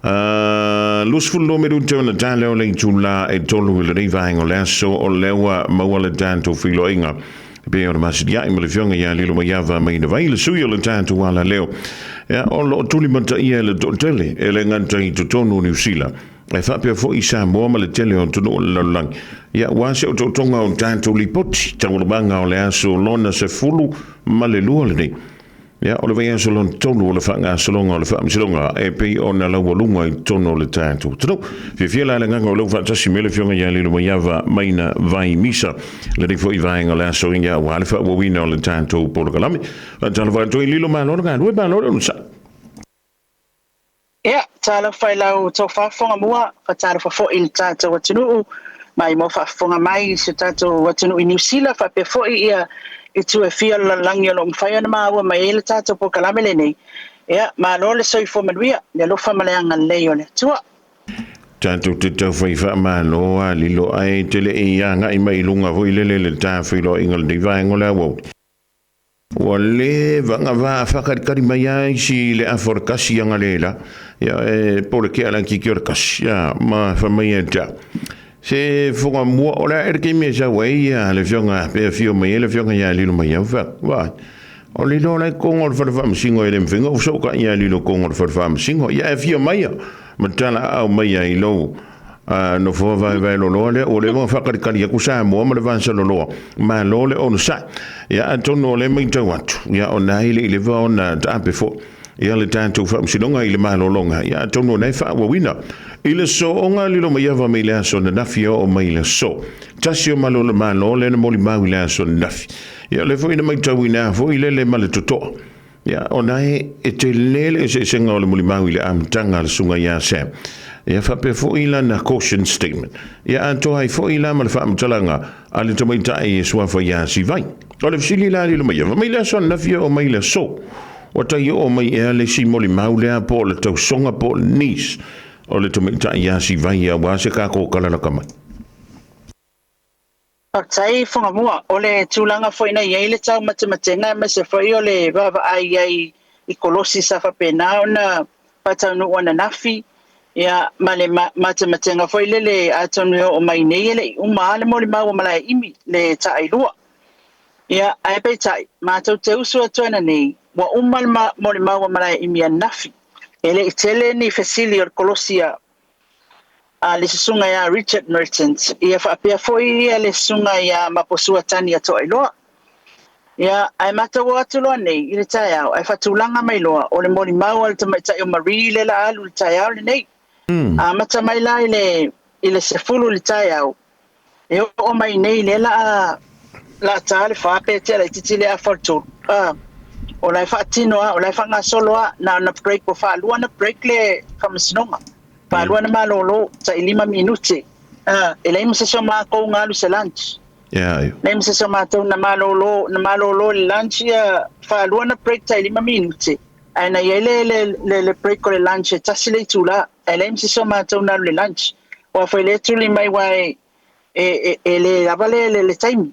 22 minute ona tā lea o le itula e 3 i lenei vaega o le aso, o lea ua maua le tatou feiloaiga e pei ona masiliai ma le afioga ia Lilomaiava Maina Vai, le sui o le tatou alaleo. Ia, o loo tulimataia e le toatele e le gata i totonu o Niu Sila, e faapea foi i Samoa ma le tele o atunuu o le lalolagi. Ia, ua se otootoga o tatou lipoti taualumaga o le aso lona 12 lenei. Ia, o le vaiaso lona tolu o le faagasologa o le faamasinoga e pei ona laualuga i totonu o le tatou atunuu. Fiafia la le agaga o lea ua faatasi mai le afioga ia Lilomaiava Maina Vai Misa lenei foi vaega o le aso, ia, aua le faaauauina o le tatou polokalame. Faatalofa atu ai, Lilo, malo le galue, malo le onosai. Ia, talofa i lau tou faafofoga mua, faatalofa foi i le tatou atunuu, mai mo faafofoga mai i si o tatou atunuu i Niu Sila, faapea foi ia itu e fia o le lalolagi o lo o mafai ona maua mai ai le tatou polokalame lenei. Ia, malo le soifua manuia, le alofa ma le agalelei o le Atua. Tatou te taufai faamalo a Lilo, ae te le i agai mai i luga foi lele le tafeiloaiga o lenei vaega o le aoauli. Ua leva ona va faakalikali mai lava isi le afa o le kasi agalela, ia, e po o le kea laitiiti o le kasi, ia, ma fai mai ia te au. Se fofoga mua, o le a ea le taimi e sau ai ia le afioga pe afio mai ai le afioga ia Lilomaiava, fai atu, vaai, o Lilo la e i totonu o le fale faamasino e le mafai ona ou fesootai ia Lilo i totonu o le fale faamasino. Ia ae afio mai ia ma talaaao mai ai i lou nofoa vaevae loloa lea ua leva ona faatalikali atu Samoa ma le vasaloloa, malo le onosai. Ia, atonu o lea matau atu, ia, ona e le i leva ona taape foi ia le tatou faamasinoga i le malologa, ia, atonu o lena e faaauauina i le sooga Lilomaiava mai le aso ananafi e oo mai i le aso. Tasi o malo le malo lea na molimau i le aso ananafi. Ia, o lea foi na matauina foi lele ma le totoa. Ia, ona e tele le eseesega o le molimau i le amataga a le susuga ia Sam. Ia, faapea foi lana caution statement. Ia, atoa ai foi la ma le faamatalaga a le tamaitai e suafa ia Sivai. O le fesili la Lilomaiava, mai le aso ananafi e oo mai le aso, ua tai oo mai ea le isi molimau lea po o le tausoga po o le niece o le tamaitai ia Sivai aua se tatou tala lata mai? Faafetai Fugamua. O le tulaga foi na i ai le taumatematega aemaise foi o le vaavaai i ai i kolosi sa faapena ona faataunuu ananafi, ia, ma le matematega foi lele, atonu e oo mai nei e le i uma lava le molimau a Malaeimi le taailua. Ia, ae peitai, matou te usu atu ai nei, ua uma le molimau a Malaeimi ananafi. E le i tele ni fesili o le kolosi a le susuga ia Richard Mertens, ia faapea foi ia le susuga ia Maposua Tani Atoailoa. Ia, ae matou o atu loa nei i le taeao, ae faatulaga mai loa o le molimau a le tamaitai o Marie le la alu i le taeao lenei. Amata mai la i le 10 i le taeao, e oo mai nei lea la ta le 4 pe tea laitiiti le afa o le 3. O la e faatino a, o la e faagasolo a, na ona break o faalua na break le faamasinoga. Faalua na malolo, tai 5 minute. E leai ma se isi o matou na alu i se lunch. Leai ma se isi o matou na malolo, na malolo le lunch ia faalua na break tai 5 minute. Ae na i ai le break o le lunch e 1 le itula. Ae leai ma se isi o matou na alu i le lunch. Ua foi le tuli mai ua e le lava le taimi.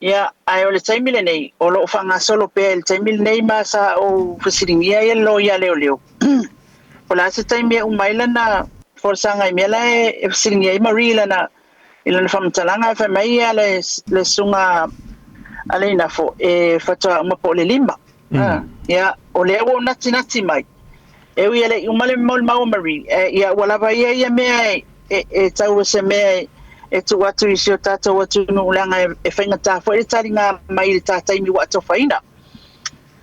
Ia, ae o le taimi lenei, o loo faagasolo pea i le taimi lenei ma sa ou fesiligia ia le loia leoleo. O le a se taimi e uma ai lana folasaga i mea la e fesiligia ai Marie lana i lana faamatalaga, e fai mai ia le susuga a Leinafo e faatoa uma po o le 5. Ia, o lea ua natinati mai. E ui e le i uma le molimau a Marie, ia ua lava ia ia mea e tau e se mea e tuu atu i si o tatou atunuu leaga e faigata foi le taliga mai i le tā taimi ua atofaina.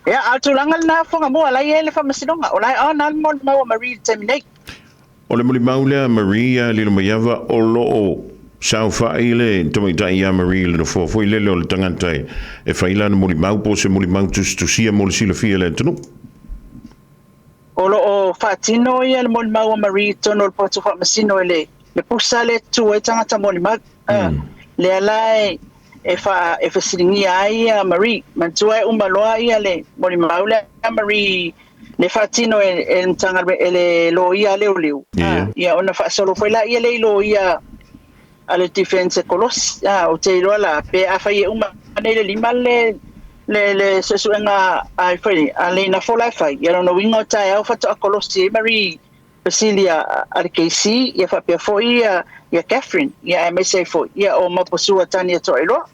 Ia, a o le tulaga lena Fugamua, la e i ai le faamasinoga. O la e ona le molimau a Marie i le taimi nei. O le molimau lea Marie Lilomaiava, o loo saofai le tamaitai ia Marie le nofoa foi lele o le tagata e fai lana molimau po o se molimau tusitusia mo le silafia e le atunuu. O loo faatino ia le molimau a Marie i totonu o le poto faamasino e le pusa lea e tutu ai tagata molimau. Lea la e fesiligia ai ia Marie. Manatua e uma loa ia le molimau lea a Marie le faatino e le Matagaluega e le loia leoleo. Ia ona faasolo foi la ia le i loia a le defense e kolosi. O te iloa la pe a fai e uma nei le 5 le suesuega a foi a le ina fola e fai. Ia lona uiga o taeao faatoa kolosi ai Marie. Fesili a le KC ia faapea foi ia Catherine ia aemaise ai foi ia o Maposua Tania Toailoa.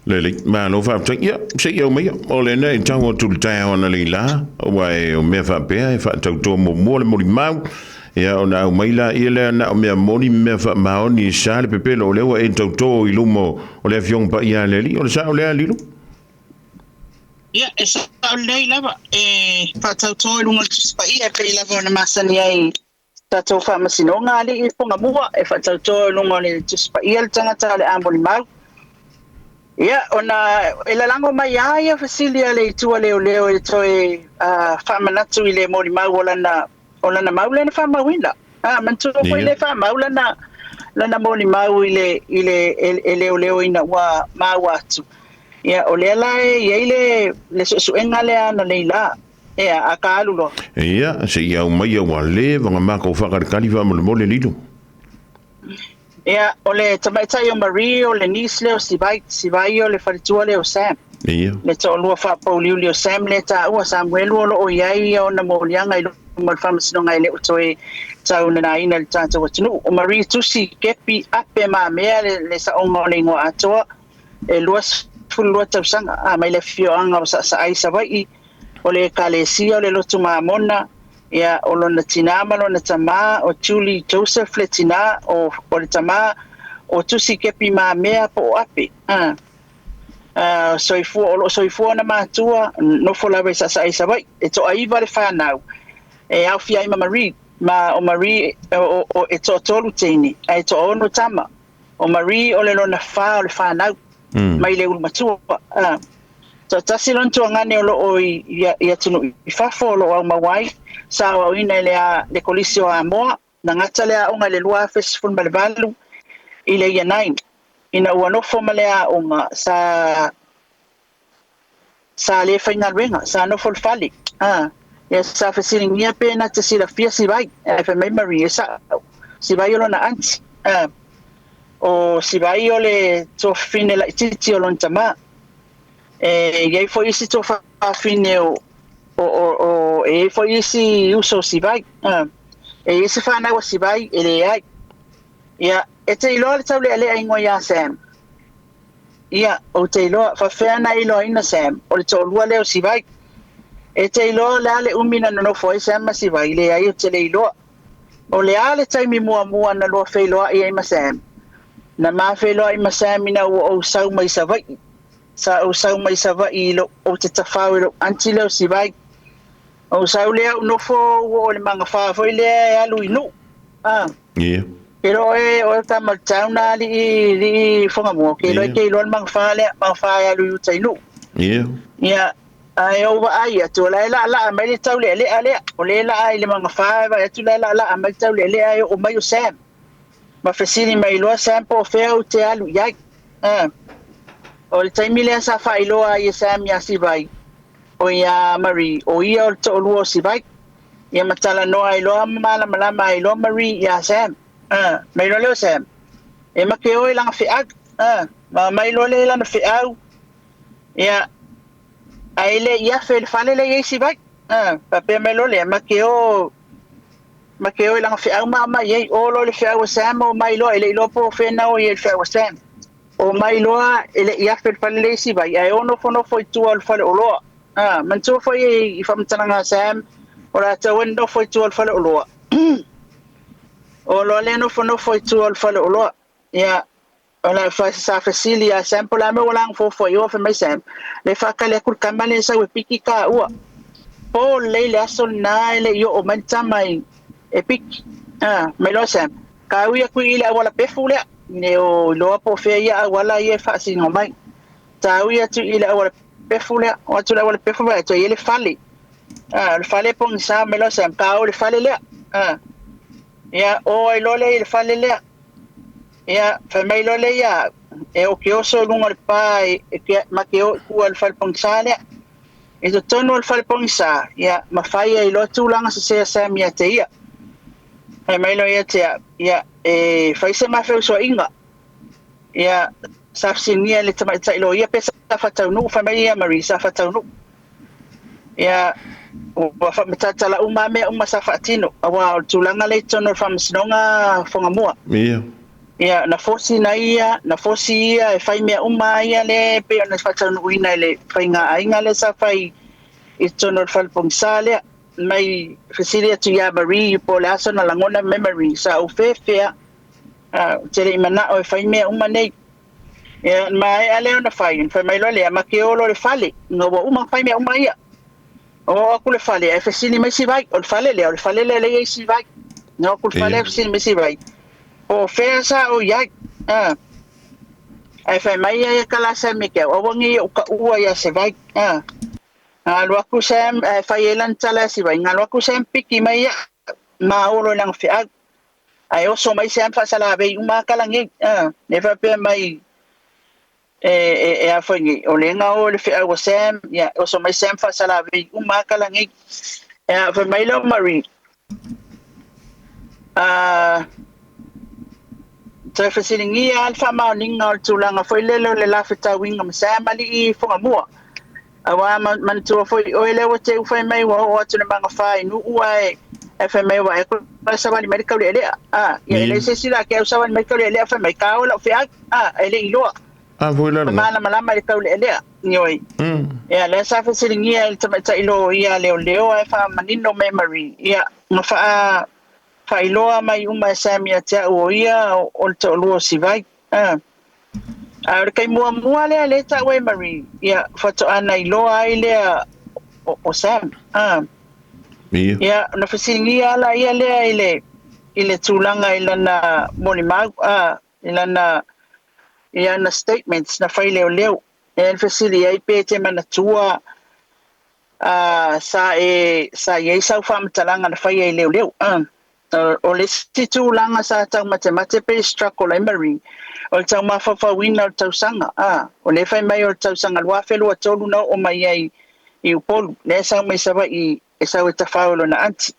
Lelei, malo faafetai. Ia, se i aumaia. O lenei e tau atu i le taeao analeila, aua e o mea faapea e faatautoa muamua le molimau. Ia, ona aumai laia lea na o mea moni ma mea faamaoni e sa le pepelo o lea ua e tauto i luma o le Afioga Paia a le Alii. O le sao lea, Lilo? Ia, e sao lelei lava, e faatauto i luga o le Tusi Paia e pei lava ona masani ai tatou faamasinoga alii Fogamua, e faatauto i luga o le Tusi Paia le tagata o le a molimau. Ia, ona e lalago mai lava ia fesili a le itu a leoleo e toe faamanatu i le molimau o lana o lana mau lea na faamauina. A, manatua foi le faamau lana molimau i le i le e leoleo ina ua maua atu. Ia, o lea la e i ai le suesuega lea analeila. Ea, a ka alu loa. Ia, se i aumaia ua leva ona matou faakalikali faamolemole Lilo. Ia, o le tamaitai o Marie o le niece lea o Sivai, Sivai o le faletua lea o Sam. Ia. Le toalua faapouliuli o Sam lea taua, Samuelu o lo o i ai ona moliaga i luma o le faamasinoga e le o toe taunanaina i le tatou atunuu. O Marie Tusi Kepi Ape Mamea le saoga o le igoa atoa, e 22 tausaga, a mai le afioaga o Saasaai Savaii, o le Ekalesia o le Lotu Mamona, ia, o lona tinā ma lona tamā, o Julie Joseph le tinā, o le tamā, o Tusi Kepi Mamea po o Ape. A, soifua, o lo o soifua ona matua, nofo lava i Saasaai Savaii, e toaiva le fanau, e aofia ai ma Marie, ma o Marie e toatolu teine, ae toaono tama. O Marie o le lona fa o le fanau mai le ulumatua. Toatasi lona tuagane o lo o i atunuu i fafo o lo o aumau ai, sa aoaoina i le Kolisi o Amoa, na gata le aoga i le 2018 i le Year 9. Ina ua nofo ma le aoga, sa le faigaluega, sa nofo i le fale. Ia sa fesiligia pe na te silafia Sivai, ae fai mai Marie, e sa'o, Sivai o lona aunty. O Sivai o le tuafafine laitiiti o lona tamā. E i ai foi isi tuafafine o e i ai foi isi uso o Sivai. E i ai se fanau a Sivai e leai. Ia, e te iloa le taulealea igoa ia Sam. Ia, ou te iloa, faafefea na e iloaina Sam, o le toalua lea o Sivai. E te iloa o le a le umi na nonofo ai Sam ma Sivai, leai ou te le iloa. O le a le taimi muamua na lua feiloai ai ma Sam? Na ma feiloai ma Sam ina ua ou sau mai Savaii. Sa ou sau mai Savaii i lou, ou te tafao i lou aunty lea o Sivai. Ou sau lea ou nofo ua o le magafa foi lea e alu i Nuu. Ah. Ia. Ke iloa oe, oe o tama o le town a alii, alii Fogamua, ke iloa ke iloa le magafa lea, magafa e alu i uta i Nuu. Ia. Ia, ae ou vaai atu, o la e laalaa mai le taulealea lea, o lea e laa i le magafa e vaai atu la e laalaa mai le taulealea e oo mai o Sam. Ma fesili mai loa Sam po o fea ou te alu i ai. O le taimi lea sa faailoa ai e Sam iā Sivai, o ia Marie, o ia o le toalua o Sivai. Ia ma talanoa ai loa ma malamalama ai loa Marie iā Sam. Mai loa lea o Sam, e make oe i lana feau. Ma mai loa lea i lana feau, ia, ae le i afe i le fale lea i ai Sivai. Faapea mai loa lea, make o, make o i lana feau ma aumai ai. O loa le feau a Sam o mai loa, e le i iloa po o fea na o i ai le feau a Sam. O mai loa e le i afe i le fale lea i Sivai, ae o nofonofo i tua o le fale oloa. Manatua foi i faamatalaga a Sam, o latou e nofo i tua o le fale oloa. O loa lea nofonofo i tua o le fale oloa. Ia, o la sa fesili ia Sam po o le a mea ua laga fuafua i o, fai mai Sam, le faakali atu le tama lea e sau e piki taua. Po lelei le aso lena e le i oo mai le tama i e piki. Mai loa Sam, taui atu i le auala pefu lea, ne o iloa po o fea ia auala ia e faasino mai. Taui atu i le auala pefu lea, o atu le auala pefu vaai atu e i ai le fale. O le fale pogisa mai loa Sam, tao i le fale lea. Ia, o ai loa lea i le fale lea. Ia, fai mai loa lea ia au, e ou te oso i luga o le pa e ma te o i tua i le fale pogisa lea. I totonu o le fale pogisa, ia, ma fai ai loa tulaga sese a Sam ia te ia. Fai mai loa ia te au, ia, e fai se ma feusoaiga. Ia, sa fesiligia e le tamaitai loia pe sa faataunuu, fai mai ia Marie, sa faataunuu. Ia, Ua faamatata uma mea uma sa faatino aua o le tulaga lea i totonu o le faamasinoga Fugamua. Ia. Ia na fosi na ia, na fosi ia e fai mea uma ia le pe ona faataunuuina i le faiga aiga le sa fai i totonu o le falepogisa lea. Mai fesili atu ia Marie po o le aso na lagona memory sa ou fefea te le i manao e fai mea uma nei. Ia maea lea ona fai, fai mai loa lea ma ke olo le fale, nga ua uma fai mea uma ia. O aku le fale, e fesili mai si vai, o le fale lea, o le fale lea le i si vai. No aku le fale e fesili mai si vai. O fea sa o iai. Ai fai mai ia kala sa me ke o wangi o ka ua ia se vai. Alu aku Sam fai elan tala si vai. Ngalu aku Sam piki mai ia ma olo nang fe. Ai oso mai Sam fa sala ve uma kala ngi. Ne fa pe mai e a foi ngi o le nga o le fe au Sam ia oso mai Sam fa sala ve uma kala ngi. E fa mai lo Marie. Te fesilingia al faamaoniga o le tulaga foi lele o le lafetauiga ma Sam alii Fugamua. Aua manatua foi oe lea ua te ufai mai ua oo atu le magafā i nuu ae e fai mai ua e koe savali mai le kaule'elea. Ia e le se isi la ke au savali mai kaule'elea fai mai kao lau feau. E le iloa. A foi la. Malamalama i le kaule'elea. Ioi. Ia lea sa fesiligia i le tamaita'i lo ia leoleo ae faamanino memory. Ia ma faa failoa mai uma e Sam ia te au o ia o le toalua o Sivai. A o le kaimuamua lea le ta'u e Marie, ia faatoa iloa ai lea o Sam. Ia. Ia na fesiligia ala ia lea i le tulaga i lana molimau, i lana ia na statements na fai leoleo. E fesili ai pe te manatua sa e sa iai sau faamatalaga na fai ai leoleo. O le isi tulaga sa taumatemate pe struggle ai Marie, o le taumafaufauina o le tausaga. O le fai mai o le tausaga 2023 na oo mai ai i Upolu, lea sau mai Savaii e sau e tafao i lona aunty.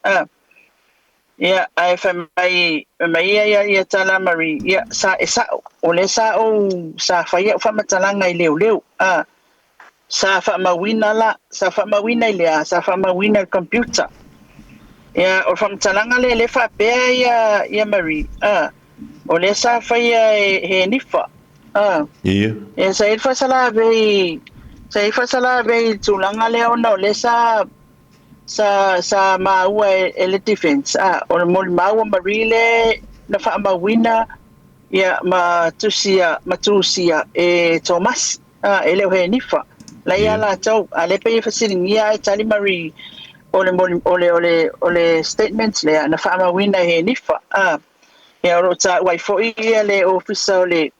Ia ae fai mai mai ia ia tala Marie, ia sa e sa'o o le sa ou sa fai au faamatalaga i leoleo. Sa faamauina la, sa faamauina i lea, sa faamauina i le computer. Ia o le faamatalaga lea le faapea ia ia Marie, o lea sa faia e he nifa. Ia. Ia sa i faasala vei sa i faasala vei i tulaga lea ona o lea sa sa maua e le defense. O le molimau a Marie le na faamauina ia ma tusia ma tusia e Thomas e le o he nifa. La ia latou a le pe fesiligia e tali Marie o le moli o le statements lea na faamauina e he nifa. Ia o lo ta'u ai foi ia le ofisa o le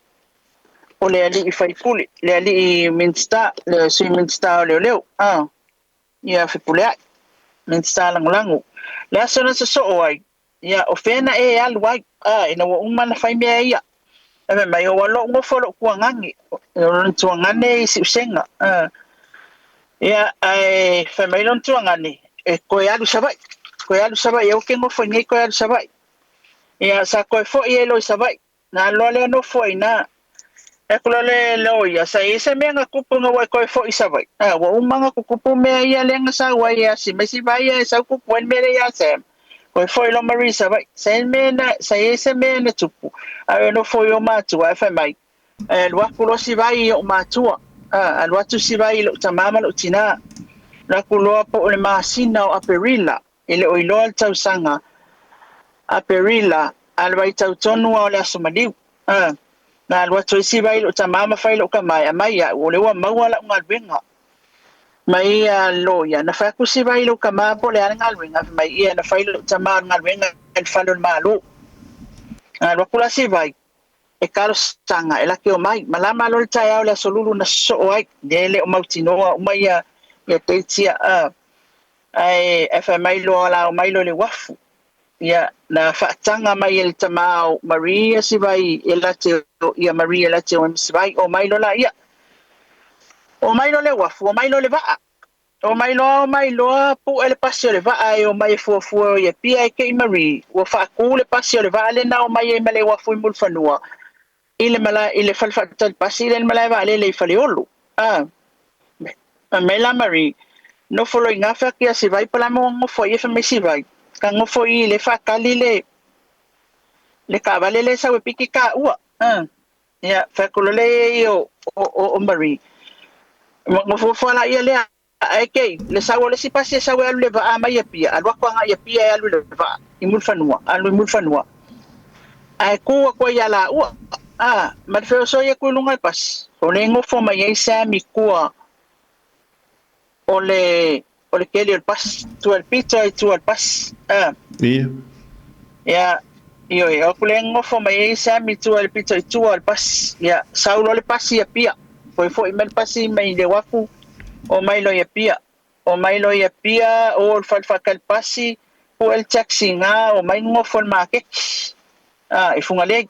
alii faipule, le alii Minista, le sui Minista o leoleo. Ia Fepuleai, Minista lagolago. Le aso na sosoo ai, ia o fea na e alu ai, ina ua uma na fai mea ia. E mai o alo ngofo lo kuangani, o lona tuagane i siusega. Ia ae fai mai lona tuagane, e koe alu Savaii. Koe alu Savaii, au ke ngofo nei koe alu Savaii. Ia sa koe foi e lo i Savaii. Na loa lea nofo ai na. E kula le lo ia sa i se mea nga kupu nga wai koe foi Savaii. Ua uma nga kukupu mea ia le nga sa wai ia si mai si vai ia sa kupu en mea ia Sam. Koe foi lo Marie Savaii. Sa mea na sa i se mea na tupu. A no foi o matua e fai mai. E alu aku loa si vai i o matua. Alu atu si vai i lou tamama lou tinā. Alu aku loa po o le masina o Aperila. E le o iloa le tausaga. Aperila a le vai tautonu o le aso maliu. Na alu atu ai si vai lou tamama fai lou kamae a mai au o le ua maua lau galuega. Mai ia loia na fai aku si vai lou kama po le ale galuega fai mai ia na fai lou tama o le galuega i le fale o le malo. Alu aku la si vai e kalosaga e lake o mai malama lo le taeao le aso lulu na sosoo ai le le o mautinoa uma ia ia teitia ae e fai mai loa la o mai lo le wafu. Ia na faataga mai e le tamā o Maria si vai e late ia Maria late o si vai o mai lo la ia. O mai lo le wafu, o mai lo le vaa. O mai loa o mai loa pu e le pasi o le vaa e o mai e fuafua o ia pia e ke i Marie. Ua faakū le pasi o le vaa le na o mai e ma le wafu i Mulifanua. I le mala i le fale faatali pasi i le malae vaalele i Faleolo. Ma mai la Marie. Nofo loa i gafa atu ia Sivai po o le a le mea ua nofo ai ia fai mai Sivai, ka nofo i i le faatali le le taavale lea e sau e piki taua. Ia, fai atu loa lea i ai o Marie, nofonofo lava laia lea, ae te i le sau o le isi pasi e sau e alu i le vaa mai Apia, alu atu agai i Apia e alu i le vaa i Mulifanua, alu i Mulifanua. Ae tu atu ai ia laua, a, ma le feosoi atu i luga o le pasi, o lea e nofo mai ai Sam i tua o le o le keli o le pasi, tua i le pito i tua o le pasi. A. Ia. Ia, ioe, o atu lea e nofo mai ai Sam i tua i le pito i tua o le pasi. Ia, sau loa le pasi i Apia. Toe foi mai le pasi mai le uafu, omai loa i Apia. Omai loa i Apia, o i le fale faatali pasi, pue le taxi i ina, omai nofo i le maketi, a, i Fugalei.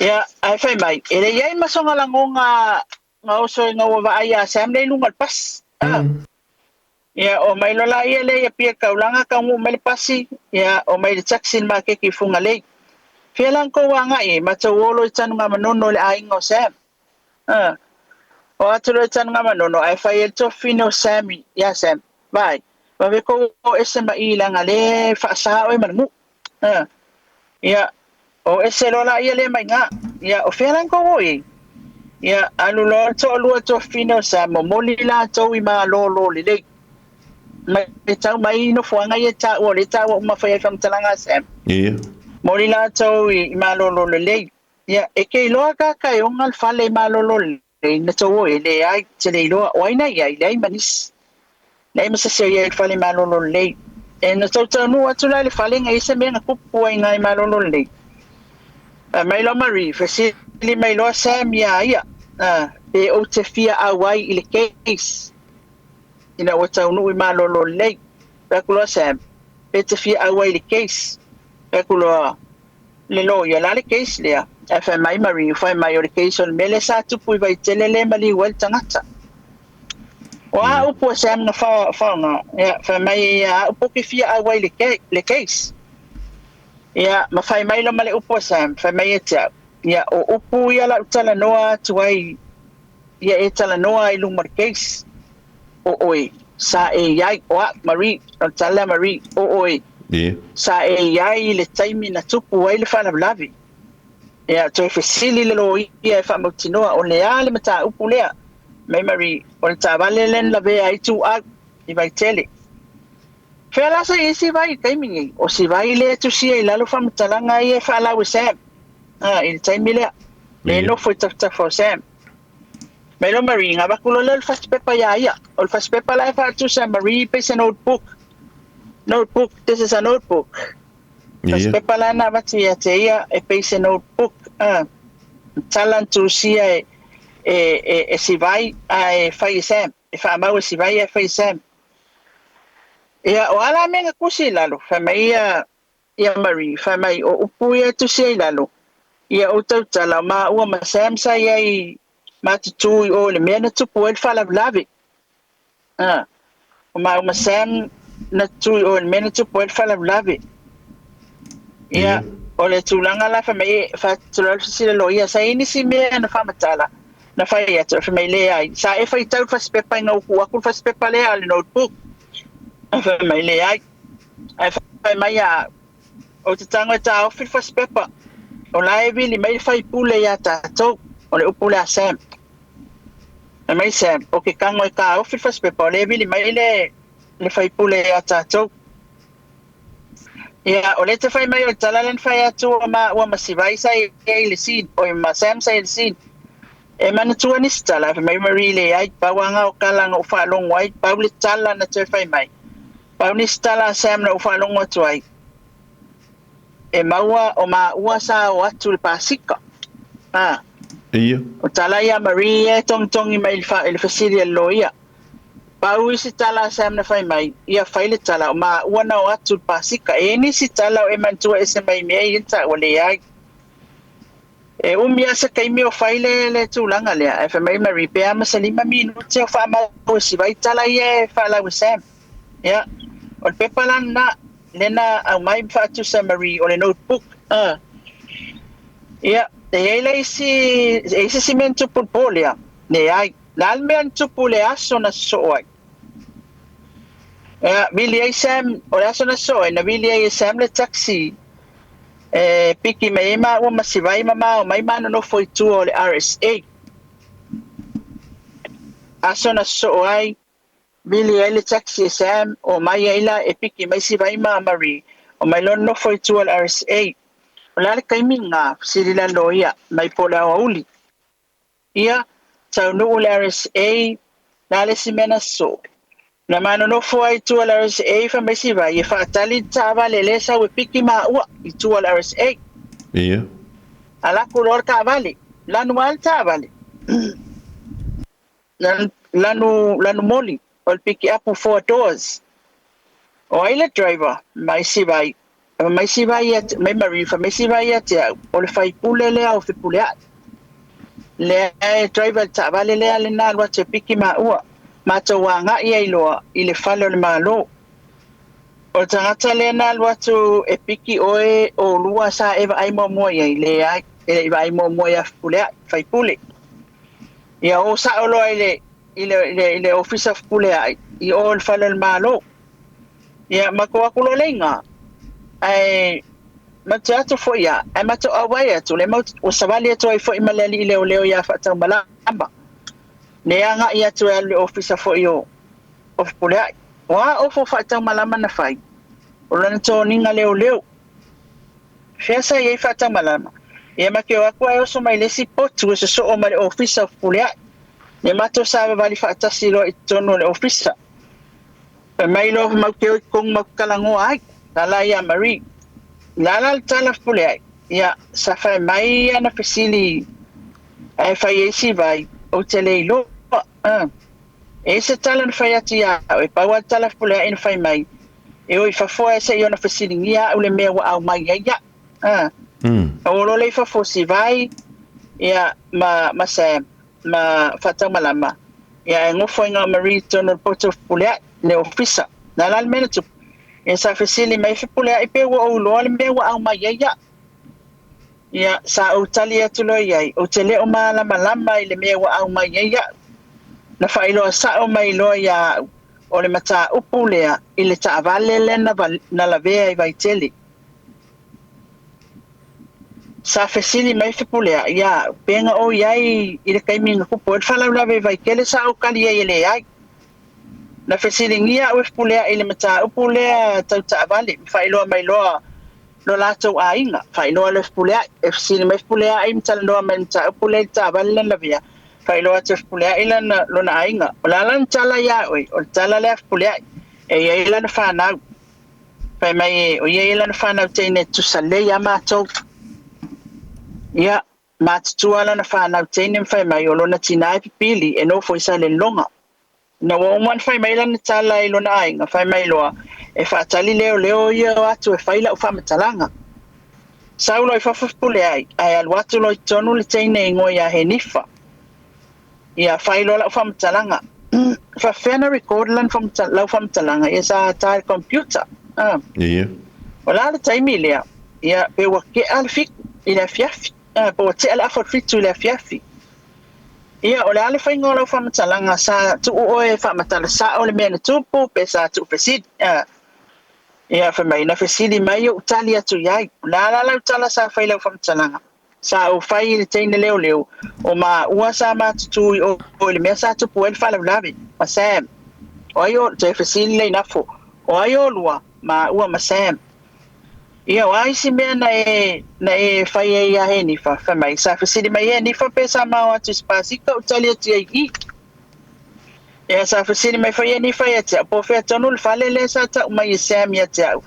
Ia, ae fai mai, e le i ai ma sona lagona na oso ina ua vaai ia Sam lea i luga o le pasi. A. Ia, omai loa laia lea i Apia i le taulaga, taunuu mai le pasi, ia, omai i le taxi i le maketi i Fugalei. Fea la na tou agai ai? Matou o loa i Tanugamanono i le aiga o Sam. A. O atu loa i Tanugamanono ae fai ai le tuafafine o Sam ia Sam, Vaai, vave tou o ese ma i leaga lea e faasa oe ma le nuu. A. Ia, o ese loa laia lea mai ina. Ia, o fea la na tou o i ai? Ia, alu loa le toalua tuafafine o Sam, momoli latou i malolo lelei. Mai tau mai i nofoaga ia e taua, o lea e taua uma fai ai faamatalaga a Sam. Ia. Momoli latou i malolo lelei. Ia, e te iloa kaka e ona le fale i malolo lelei na tou o i ai? Leai, te le iloa. O ai na i ai? Leai ma nisi. Leai ma se isi o i ai i le fale malolo lelei. E na tou taunuu atu la i le fale na i ai se mea na tupu ai i ina i malolo lelei. Fai mai loa Marie, fesili mai loa Sam iā ia, pe ou te fia auai i le case ina ua taunuu i malolo lelei. Fai atu loa Sam, pe te fia auai i le case. Fai atu loa le loia, o le a le case lea? Ae fai mai Marie, fai mai o le case o le mea lea sa tupu i Vaitele lea e maliu ai le tagata. O a upu a Sam na faaaoga? Ia, fai mai ia a upu ke fia auai i le case. Ia, ma fai mai loa ma le upu a Sam, fai mai ia te au, ia, o upu ia lau talanoa atu ai, ia e talanoa ai i luma o le case. O oe, sa e i ai, o au, Marie, o le tala lea a Marie, o oe, sa e i ai i le taimi na tupu ai le faalavelave. Ia, toe fesili le loia e faamautinoa o le a le mataupu lea. Mai Marie, o le taavale lea na lavea ai Tuuau i Vaitele. Fea la sa i ai Sivai i le taimi nei? O Sivai lea e tusia i lalo faamatalaga ia e faalau e Sam, a, i le taimi lea, lea e nofo i tafatafa o Sam. Mai loa Marie, na avatu loa lea o le fasipepa iā ia. O le fasipepa la e faatusa e Marie pei se notebook. Notebook, this is a notebook. Fasipepa la na avatu ia te ia e pei se notebook, a, tala na tusia e Sivai ae fai e Sam. E faamau e Sivai ae fai e Sam. Ia, o a la mea na tusi i lalo? Fai mai ia ia Marie, fai mai, o upu ia e tusi ai i lalo, ia ou tautala, o maua ma Sam sa i ai matutu i o i le mea na tupu ai le faalavelave. A, o maua ma Sam na tutu i o i le mea na tupu ai le faalavelave. Ia, o le tulaga la fai mai, e faatulou le fesili a loia, sa i ai nisi mea na faamatala, na fai atu, fai mai, leai, sa e faitau le fasipepa ina ua tuu atu le fasipepa lea a le notebook. Fai mai, leai. Ae fai mai ia au, ou te tago e taofi le fasipepa, o la e vili mai le faipule iā tatou, o le upu lea a Sam. Fai mai Sam, ou te tago e taofi le fasipepa, o lea e vili mai le faipule iā tatou. Ia, o lea te fai mai o le tala lea na fai atu o maua ma Sivai sa i ai i le scene, oi ma Sam sa i ai i le scene. E manatua nisi tala, fai mai Marie leai, pau lava o tala na ou faalogo ai, pau le tala na toe fai mai. Pau nisi tala a Sam na ou faalogo atu ai, e maua o maua sa o atu i le pasika. A. Ia. O tala ia a Marie ia e togitogi mai i le fesili a le loia. Pau isi tala a Sam na fai mai, ia fai le tala, o maua na o atu i le pasika. E i ai nisi tala o e manatua ese mai i mea ia na taua, leai. E umi lava se taimi o fai le tulaga lea, ae fai mai Marie, pe a ma se 5 minute o faamau e Sivai tala ia e faalau e Sam. Ia, o le pepa la lena, lea na aumai ma faatusa e Marie, o le notebook. Ia, e i ai le isi, e i ai se isi mea na tupu i le po lea? Leai. Le a le mea na tupu i le aso na sosoo ai? Ia, vili ai Sam, o le aso na soo ai, na vili ai e Sam le taxi e piki mai ai maua ma Sivai ma ma omai ma nonofo i tua o le RSA. Aso na soo ai, vili ai le taxi e Sam, omai ai la e piki mai Sivai ma Marie, omai loa nonofo i tua o le RSA. O le a le taimi lena, fesili la loia, mai po o le aoauli. Ia, taunuu le RSA, le a le isi mea na sosoo? Na ma nonofo ai i tua o le RSA fai mai Sivai e faatali le taavale lea e sau e piki maua i tua o le RSA. Ia. Alu atu loa le taavale, lanu lava le taavale. Lanu, lanu moli o le pikiapu four doors. O ai le driver? Mai Sivai. Mai Sivai ia, mai Marie, fai mai Sivai ia te au, o le faipule lea o Fepuleai. Lea e driver le taavale lea lena alu atu e piki maua. Matou agai ai loa i le fale o le Malo. O le tagata lea na alu atu e piki oe o lua sa e vaai muamua i ai? Leai, e le i vaai muamua ia Fepuleai, faipule. Ia o sao loa i le i le i le, i le ofisa o Fepuleai i o i le fale o le Malo. Ia matou atu loa le iga, ae matou atu foi ia, ae matou auai atu le mau ua savali atu ai foi ma le alii leoleo ia Faataumalama. Le agai atu e alu i le ofisa foi o o Fepuleai. O a ofo Faataumalama na fai? O lona toniga leoleo. Fea sa i ai Faataumalama? Ia ma ke o atu ae oso mai le isi potu e sosoo ma le ofisa o Fepuleai. Ia matou savavali faatasi loa i totonu o le ofisa. Fai mai loa mau te o i totonu matou talanoa ai. Lala ia Marie. Lala le tala Fepuleai. Ia, sa fai mai ana fesili ae fai ai si vai, ou te le iloa. E ai se tala na fai atu ia au, e pau a le tala Fepuleai na fai mai, e o i fafo ae se i ona fesiligia au le mea ua aumai ai ia. Na ua loa lea i fafo o Sivai, ia, ma, ma Sam, ma Faataumalama, ia, ae nofo ai na o Marie i totonu o le poto o Fepuleai, le ofisa. Na la le mea na tupu, ia sa fesili mai Fepuleai pe ua ou iloa le mea ua aumai ai ia. Ia, sa ou tali atu loa i ai, ou te le o malamalama i le mea ua aumai ai au. Na faailoa sao mai loa ia au, o le mataupu lea i le taavale lea na, na lavea i Vaitele. Sa fesili mai Fepuleai ia au, pe na ou i ai i le taimi na tupu ai le faalavelave i Vaitele sa ou tali ai e leai. Na fesiligia au e Fepuleai i le mataupu lea tau taavale, ma faailoa mai loa lo latou aiga, faailoa loa e Fepuleai. E fesili mai Fepuleai ma talanoa mai i le mataupu lea i le taavale lea na lavea, faailoa atu e Fepuleai lana, lona aiga. O le a lana tala ia oe? O le tala lea a Fepuleai, e i ai lana fanau. Fai mai e, o ia i ai lana fanau teine e tusa lelei ia matou. Ia, matutua lana fanau teine ma fai mai o lona tina e pipili e nofo i Salelologa. Ina ua uma ona fai mai lana tala i lona aiga, fai mai loa, e faatali leoleo ia o atu e fai lau faamatalaga. Sau loa i fafo pule ai, ae alu atu loa i totonu le teine e igoa ia Henifa. Ia, fai loa lau faamatalaga. Faafefea na record lana lau faamatalaga? Ia sa ta i le computer. Ia. O le a le taimi lea? Ia, pe ua tea le 7 i le afiafi. Pe ua tea le afa o le 7 i le afiafi. Ia, o le a le faiga o lau faamatalaga? Sa tuu oe e faamatala sao le mea na tupu, pe sa tuu fesili? Ia, fai mai, na fesili mai ou tali atu i ai. O le a la lau tala sa fai i lau faamatalaga? Sa ou fai i le teine leoleo, o maua sa matutu i o i le mea sa tupu ai le faalavelave, ma Sam. O ai o, toe fesili Leinafo, o ai olua? Maua ma Sam. Ia, o a isi mea na e, na e fai ai iā Henifa? Fai mai, sa fesili mai Henifa pe sa ma o atu i se pasika, ou tali atu i ai, i. Ia, sa fesili mai foi Henifa ia te au, po o fea tonu le fale lea sa tau mai e Sam ia te au,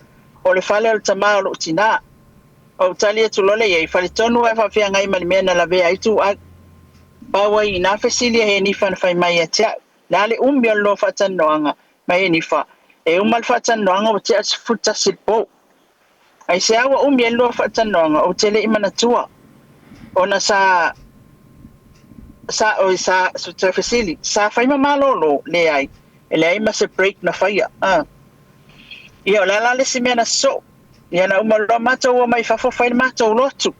o le fale o le tamā o lou tinā. Ou tali atu loa lea i ai, fale tonu ae faafeagai ma le mea na lavea ai Tuuau. Pau ai inā fesili a Henifa na fai mai ia te au, le a le umi o le loa faatalanoaga ma Henifa? E uma le faatalanoaga ua tea le 11 i le po. Aisea ua umi ai le loa faatalanoaga, ou te le i manatua ona sa sa oi sa toe fesili, sa fai ma malolo? Leai, e leai ma se break na faia. Ia, o le a la le isi mea na sosoo? Ia, na uma loa matou o mai fafo fai le matou lotu.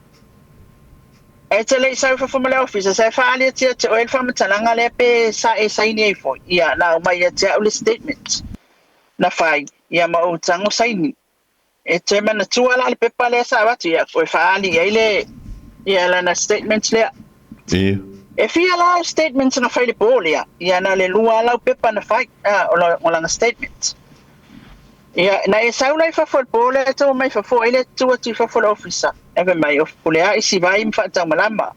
E te le i sau i fafo ma le ofisa, sa e faaali atu ia te oe le faamatalaga lea pe sa e saini ai foi? Ia, na aumai ia te au le statement. Na fai, ia ma ou tago saini. E toe manatua la le pepa lea sa avatu ia e faaali ai le ia lana statement lea. Ia. E fia la statements na fai le po lea. Ia na le lua lau pepa na fai, o lana statement. Ia, na e sau lai fafo le po lea tau mai fafo ai le tu atu i fafo le ofisa. E fai mai, o Fepuleai Sivai ma Faataumalama.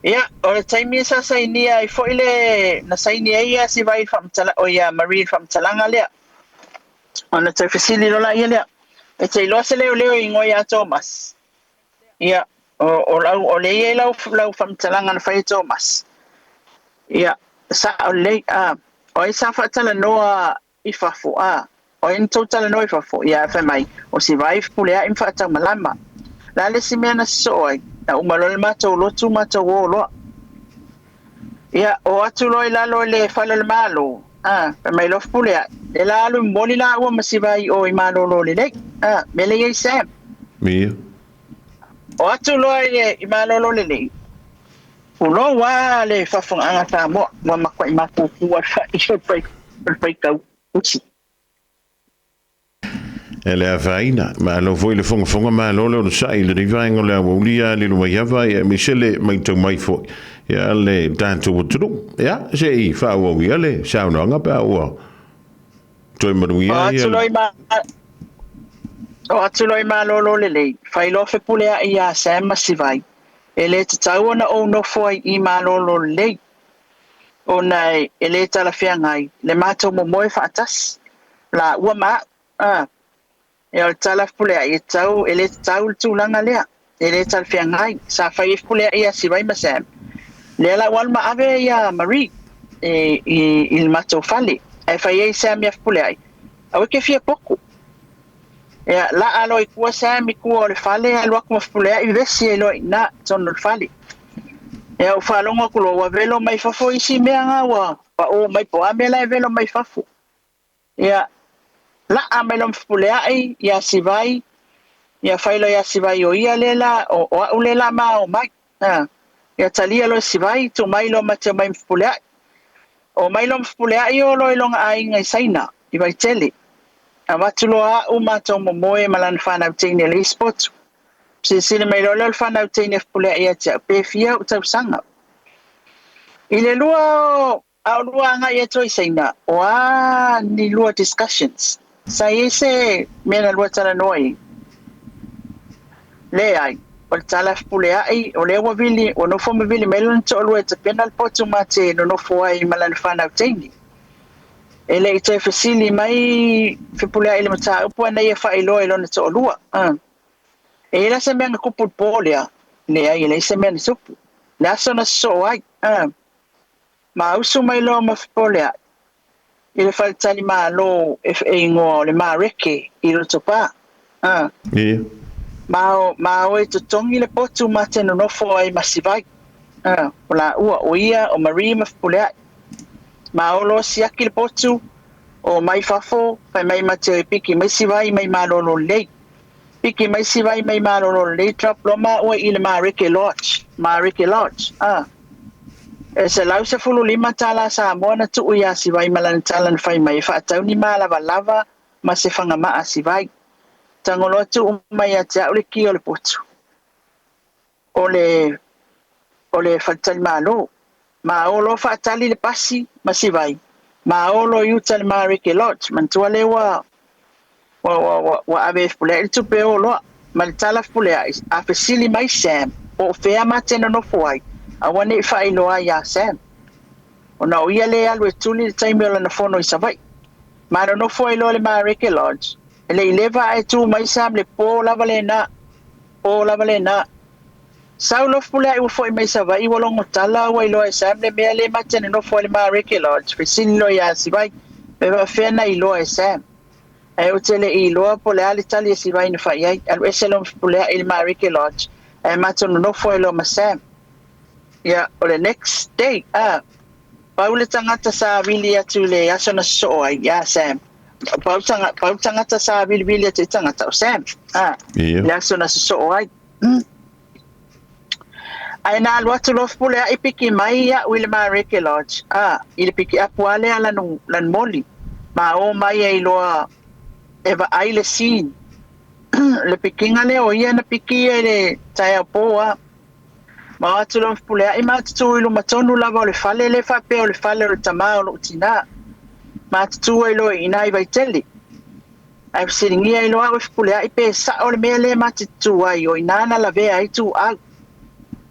Ia, o le taimi sa sainia ai foi le, na saini ai ia Sivai faamatala, o ia Marie faamatalaga lea. Ona toe fesili loa laia lea. E te iloa se leoleo e igoa ia Thomas. Ia, o lau, o lea e i ai lau, lau faamatalaga na fai e Thomas. Ia, sao lelei, o ai sa faatalanoa i fafo, o ai na tou talanoa i fafo? Ia, fai mai, o Sivai Fepuleai ma Faataumalama. O le a le isi mea na sosoo ai? Na uma loa le matou lotu matou o loa. Ia, o atu loa i lalo i le fale o le Malo, fai mai loa Fepuleai, le la alu momoli laua ma Sivai i o i Malolo Lelei, mea lea e i ai Sam. Ia. O atu loa i Malolo Lelei, pulou lava le faafofogaaga Samoa, ua matuai mapuipua le fai o le faitausi. E le afaina, malo foi le fogafoga, malo le onosai i lenei vaega o le aoauli ia lilo mai ava ia aemaise le matau mai foi ia le tatou atunuu. Ia, se i faaauau ia le saunoaga pe a ua toe manuia O atu loa i ma O atu loa i Malolo Lelei, fai loa Fepuleai iā Sam ma Sivai, e le tatau ona ou nofo ai i Malolo Lelei, ona e le talafeagai le matou momoe faatasi, laua ma a'u. A, e o le tala Fepuleai, e tatau, e le tatau le tulaga lea, e le talafeagai. Sa fai ai Fepuleai iā Sivai ma Sam, lea la ua alu ma ave iā Marie e, i, i le matou fale, ae fai ai Sam iā Fepuleai, aua e te fia potu. Ia, laa loa i tua Sam i tua o le fale, alu atu ma Fepuleai vevesi ai loa i ina i totonu o le fale. Ia, ou faalogo atu loa ua velo mai fafo isi mea na ua pau mai po o a mea la e velo mai fafo. Ia, laa mai loa ma Fepuleai iā Sivai, ia fai loa iā Sivai o ia lea la, o, o au lea la ma o mai. A, ia talia loa e Sivai, tuu mai loa ma te omai ma Fepuleai. O mai loa ma Fepuleai o loa i lona aiga i Saina, i Vaitele. Avatu loa a'u matou momoe ma lana fanau teine le isi potu. Silasila mai loa lea o le fanau teine a Fepuleai ia te a'u, pe fia o'u tausaga. I le lua o a o lua agai atu ai i Saina, o a ni lua discussions? Sa i ai se mea na lua talanoa i ai? Leai. O le tala a Fepuleai, o lea ua vili, ua nofo ma vili mai lona toalua e tapena le potu ma te nonofo ai ma lana fanau teine. E le i toe fesili mai Fepuleai i le mataupu ana ia faailoa i lona toalua. E i ai la se mea na tupu i le po lea? Leai, e leai se mea na tupu. Le aso na sosoo ai. Ma usu mai loa ma Fepuleai i le faletalimalo e igoa o le Mareke i Lotopa. Ia. Ma o, ma o e totogi le potu ma te nonofo ai ma Sivai. O laua, o ia, o Marie ma Fepuleai. Ma o loa siaki le potu, o mai fafo, fai mai ma te piki mai Sivai mai Malolo Lelei. Piki mai Sivai mai Malolo Lelei, drop loa maua i le Mareke Lodge, Mareke Lodge. E $115 Samoa na tuu iā Sivai ma lana tala na fai mai e faatau ni malavalava ma se fagamaa a Sivai. Tago loa tuu mai ia te a'u le ki o le potu o le o le faletalimalo. Ma o loa faatali le pasi ma Sivai ma o loa i uta i le Mareke Lodge. Manatua lea ua ua ua ua ua ave e Fepuleai le tupe o loa. Ma le tala Fepuleai, a fesili mai Sam po o fea ma te nonofo ai, aua ne i faailoa ai iā Sam. Ona o ia lea e alu e tuli i le taimi o lana fono i Savaii. Ma nonofo ai loa i le Mareke Lodge. E le i leva ae tu mai Sam le po lava lena, po lava lena. Sau loa Fepuleai ua foi mai Savaii ua logo tala ua iloa e Sam le mea lea ma te nonofo ai i le Mareke Lodge. Fesili loa iā Sivai, pe faafefea na iloa e Sam. Ae ou te le i iloa po o le a le tali a Sivai na fai ai. Alu ese loa ma Fepuleai i le Mareke Lodge ae matou nonofo ai loa ma Sam. Ia, o le next day, a, pau le tagata sa vili atu i le aso na sosoo ai, iā Sam. Pau, tanga, pau le tagata sa vilivili atu i tagata, o Sam, a, Ia. le aso na sosoo ai. Ae na alu atu loa Fepuleai piki mai iaʻu i le Mareke Lodge, a, i le pikiapu lava lea lanu, lanu moli. Ma o mai ai loa e vaai le scene. Le pikiga lea o ia na piki ai le taeao po a. Ma o atu loa ma fepuleai ma tutū i luma tonu lava o le fale lea faapea o le fale o le tamā o lou tinā. Ma tutū ai loa i ina i Vaitele. Ae fesiligia ai loa au e fepuleai pe sao le mea lea ma te tutū ai o ina na lavea ai tuau.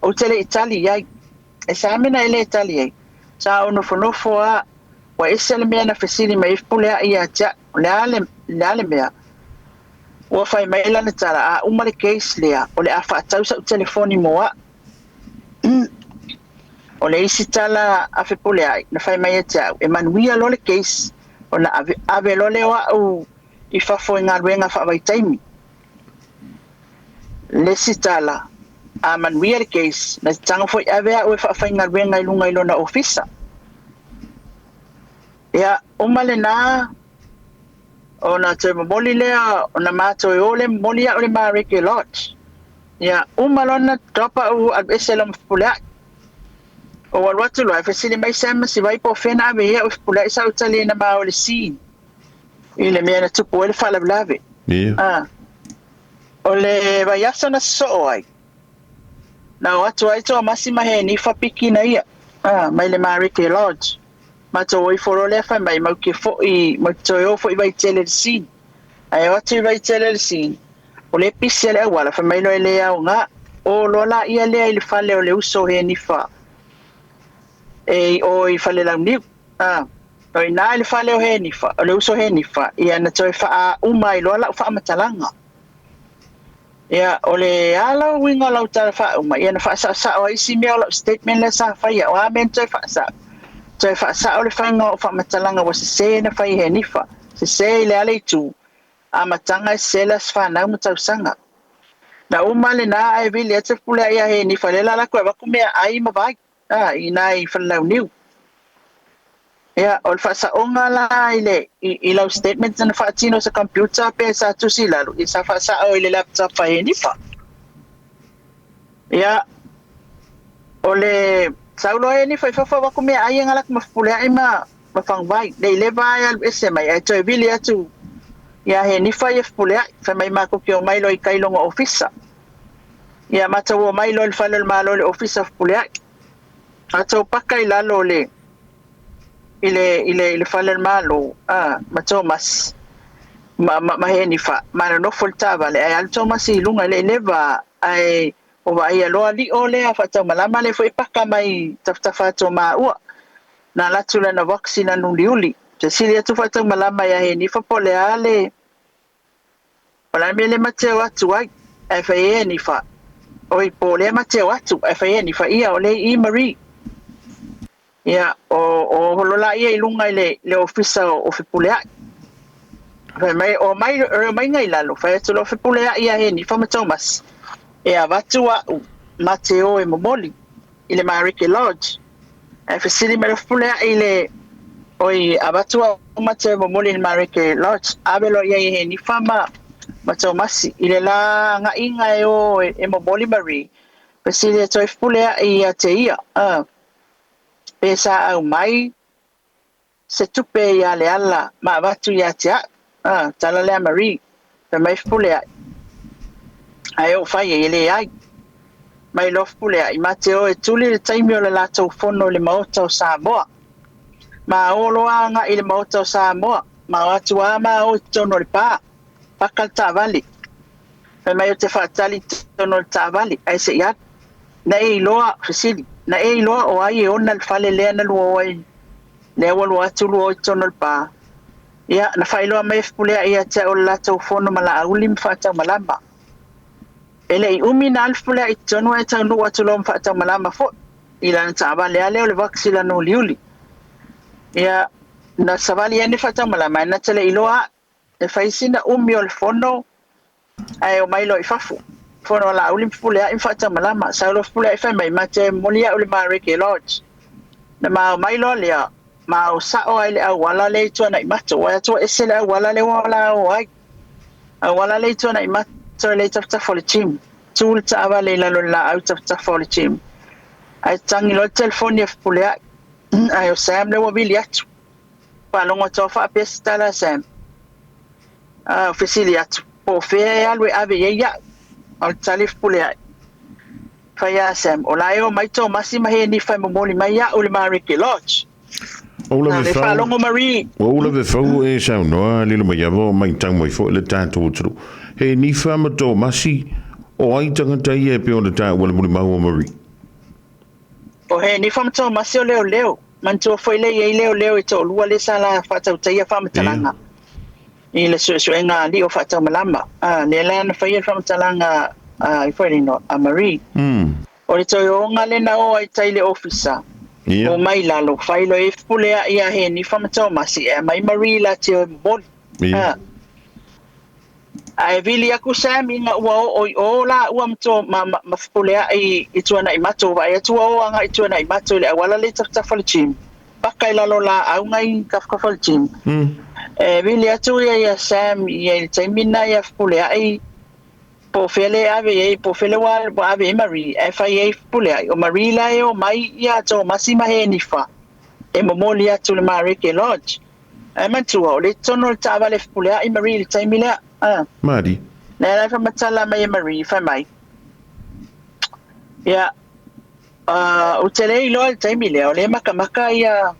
Ou te le i tali ai. E sa mea na e le tali ai. Sa ou nofonofo a ua ese le mea na fesili mai ai fepuleai ia te au. O le a le, le a le mea? Ua fai mai lana tala, a uma le case lea, o le a faatau sa'u telefoni mo a'u. O le isi tala a Fepuleai na fai mai ia te au, e manuia loa le case ona ave, ave loa lea o a'u i fafo i galuega faavaitaimi. Le isi tala, a manuia le case, na te tago foi ave a'u e faafaigaluega i luga i lona ofisa. Ia, uma lenā, ona toe momoli lea, ona ma toe o lea momoli a'u i le Mareke Lodge. Ia, uma loa ona drop a'u alu ese loa ma Fepuleai. Ou alu atu loa, ae fesili mai Sam ma Sivai po o fea na ave ai a'u e Fepuleai sa ou tali ai na ma o le scene i le mea na tupu ai le faalavelave. Ah, o le vaiaso na sosoo ai, na o atu ai Tomasi ma Henifa piki na ia, ah, mai le Mareke Lodge. Matou o ifo loa lea fai mai mau ke fo'i, mau te toe o fo'i Vaitele i le scene. Ae o atu i Vaitele i le scene, o lea e pisi a le auala, fai mai loa e le aoga. O loa laia lea i le fale o le uso o Henifa e i o i Falelauniu. Ah, o i ina i le fale o Henifa, o le uso o Henifa, ia na toe faauma ai loa la'u faamatalaga. Ia, o le a lau uiga o lau tala faauma, ia na faasaosao ai isi mea o lau statement lea sa faia. O a mea na toe faasao? Toe faasao le faiga o faamatalaga ua sesē na fai e Henifa. Sesē i le a le itu, amataga e sesē le aso fanau ma tausaga. Na uma lenā ae vili atu le Fepuleai ia Henifa lea la latou e avatu meaai ma vai, a, i ina i Falelauniu. Ia, o le faasaoga la i le i lau statement na faatino i se computer pe sa tusi i lalo, ia sa faasao i le laptop a Henifa. Ia, o le sau loa Henifa i fafo avatu meaai e galatu ma Fepuleai ma ma faguvai. Le i leva ae alu ese mai ae toe vili atu ia Henifa ia Fepuleai. Fai mai matou te omai loa i tai lona ofisa. Ia matou omai loa i le fale o le Malo i le ofisa o Fepuleai. Matou paka i lalo o le i le i le i le fale o le Malo a ma Tomasi ma ma, ma Henifa ma nonofo i le taavale ae alu Tomasi i luga e le i leva ae o vaaia loa lio lea faataumalama lea foi e paka mai tafatafa atu o maua na alu atu lana vox i lana uliuli. Fesili atu faataumalama ia Henifa po o le a le o le a le mea lea ma te o atu ai. Ae fai ai e Henifa, oi po o lea ma te o atu ae fai ai e Henifa, ia o lea i i Marie. Ia o o holo laia i luga i le le ofisa o Fepuleai. Fai mai o mai o mai i lalo, fai atu loa Fepuleai ia Henifa ma Tomasi e avatu a'u ma te o e momoli i le Mareke Lodge. Ae fesili mai le Fepuleai i le oi avatu a'u ma te o e momoli i le Mareke Lodge, ave loa ia i Henifa ma ma Tomasi i le la agaiga e o e momoli Marie. Fesili atu ai Fepuleai ia te ia, pe sa aumai se tupe ia Leala ma avatu ia te a'u. Ah, tala lea Marie. Fai mai Fepuleai, ae ou fai ai e leai. Mai loa Fepuleai ma te o e tuli le taimi o le latou fono i le Maota o Samoa. Ma o loa agai i le Maota o Samoa, ma o atu a ma o i totonu o le pa, paka le taavale. Fai mai ou te faatali i totonu o le taavale, ae se i alu. Na e iloa, fesili, na e iloa o ai e ona le fale lea na lua o ai, lea ua lua atu lua o i totonu o le pa. Ia, na faailoa mai e Fepuleai ia te au o le latou fono ma Laauli ma Faataumalama. E le i umi na alu Fepuleai i totonu ae taunuu atu loa ma Faataumalama foi i lana taavale lava lea o le Vox i lana uliuli. Ia, na savali ane Faataumalama ae na te le iloa a'u. E fai sina umi o le fono ae omai loa i fafo. Fono a Laauli ma Fepuleai ma Faataumalama. Sau loa Fepuleai fai mai, ma te momoli a'u i le Mareke Lodge. Na ma omai loa lea, ma o sa'o ai le auala lea i Tuanaimato. Ua atu ese le auala lea ua la o ai. Auala lea i Tuanaimato e le i tafatafa o le gym. Tu le taavale i lalo o le laau i tafatafa o le gym. Ae tangi loa le telefoni a Fepuleai. Ae o Sam lea ua vili atu. Faalogo atu lava faapea se tala a Sam. A, fesili atu, po o fea e alu e ave i ai au? A o le tali fepuleai, fai a Sam, o la e omai Tomasi ma Henifa e momoli mai au i le Mareke Lodge. Ou Na lave le fau, faalogo Marie. Ua ou lave fau e saunoa lilo mai ava o matau mai foi le tatou atunuu. He nifa ma Tomasi, o ai tagata ia e pei ona taua le mulimau o Marie? O Henifa ma Tomasi o leoleo. Manatua foi le i ai leoleo e toalua lea sa la faatautaia faamatalaga i le suesuega a alii o faataumalama. A, lea la na faia le faamatalaga a i foi le igoa a Marie. O le toe oga lea na o ai tai le ofisa. O mai lalo, fai loa e fepuleai ia Henifa ma Tomasi e aumai Marie la te o e momoli. A, ae vili aku Sam ina ua oo i o laua ma, to, ma, ma, ma fepuleai i Tuanaimato, vaai atu ua o agai i Tuanaimato i le auala lea i tafatafa o le gym. Paka i lalo laau ngai i tafatafa o le gym. E vili atu ia ia Sam ia i le taimi lena ia fepuleai po o fea le ave i ai, po o fea le ua, ua ave i ai Marie, ae fai ai fepuleai. O Marie la e omai ia Tomasi ma Henifa e momoli atu i le Mareke Lodge. Ae manatua, o lea i totonu o le taavale fepuleai Marie i le taimi lea. A. Mari. Lea la e faamatala mai e Marie, fai mai, ia, ou te le iloa i le taimi lea, o lea e makamaka ia,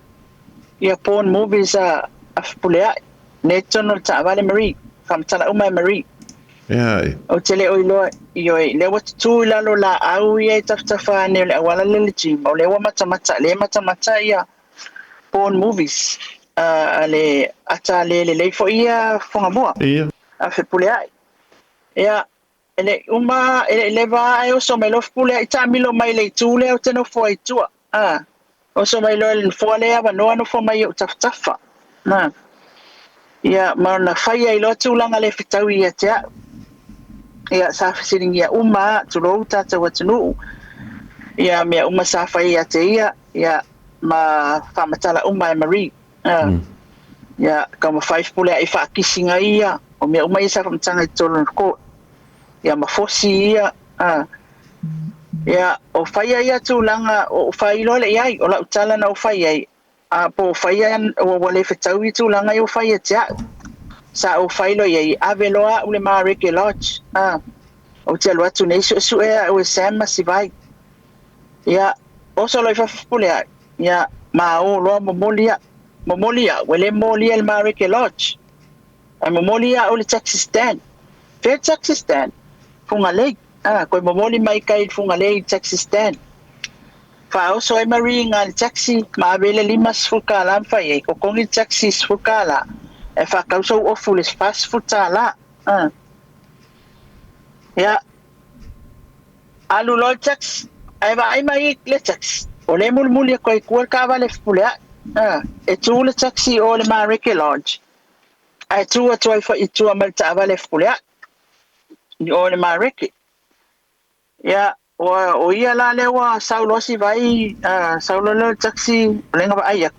ia porn movies a, a fepuleai. Lea i totonu o le taavale Marie, faamatala uma e Marie. E ai. Ou te le o iloa, ioe, lea ua tutū i lalo laau ia i tafatafa ane o le auala lea i le gym, o lea ua matamata, lea e matamata ia porn movies a le ata le lelei foi ia Fugamua. A fepuleai. Ia, e le i uma, e le i leva ae oso mai loa fepuleai taamilo mai le itu lea ou te nofo ai i tua. A, oso mai loa i le nofoa lea e avanoa nofo mai i ou tafatafa. A, ia, ma ona fai ai loa tulaga le fetaui ia te au. Ia, sa fesiligia uma, tulou tatou atunuu, ia mea uma sa fai ia te ia, ia, ma faamatala uma e Marie. Ia, taumafai fepuleai faakisiga ia, o mea uma ia sa faamatalaga i totonu o le court. Ia, ma fosi ia, ia, o faia ia tulaga, o faailoa le i ai, o lau tala na ou fai ai, a po o faia ua, ua le fetaui i tulaga ia ua fai ia te au. Sa ou faailoa i ai, ave loa au le Mareke Lodge, ou te alu atu nei suesue au e Sam ma Sivai. Ia, oso loa i fafo fepuleai, ia, ma o loa momoli au. Momoli au, ua le molia i le Mareke Lodge. Ae momoli au i le taxi stand. Fea le taxi stand? Fugalei. A, koe momoli mai kai i le Fugalei i le taxi stand. Faaoso ai Marie i le taxi, ma ave le $50 ma fai ai, totogi le taxi $10, ae faatau sou ofu i le $40. A. Ia, alu loa le taxi, ae vaai mai le taxi, o lea e mulimuli atu ai i tua le taavale fepuleai. A, e tu le taxi i o i le Mareke Lodge, ae tu atu ai foi i tua ma le taavale fepuleai i o i le Mareke. Ia, ua, o ia la lea ua sau loa si vai, sau loa lea o le taxi, o lea na vaai atu.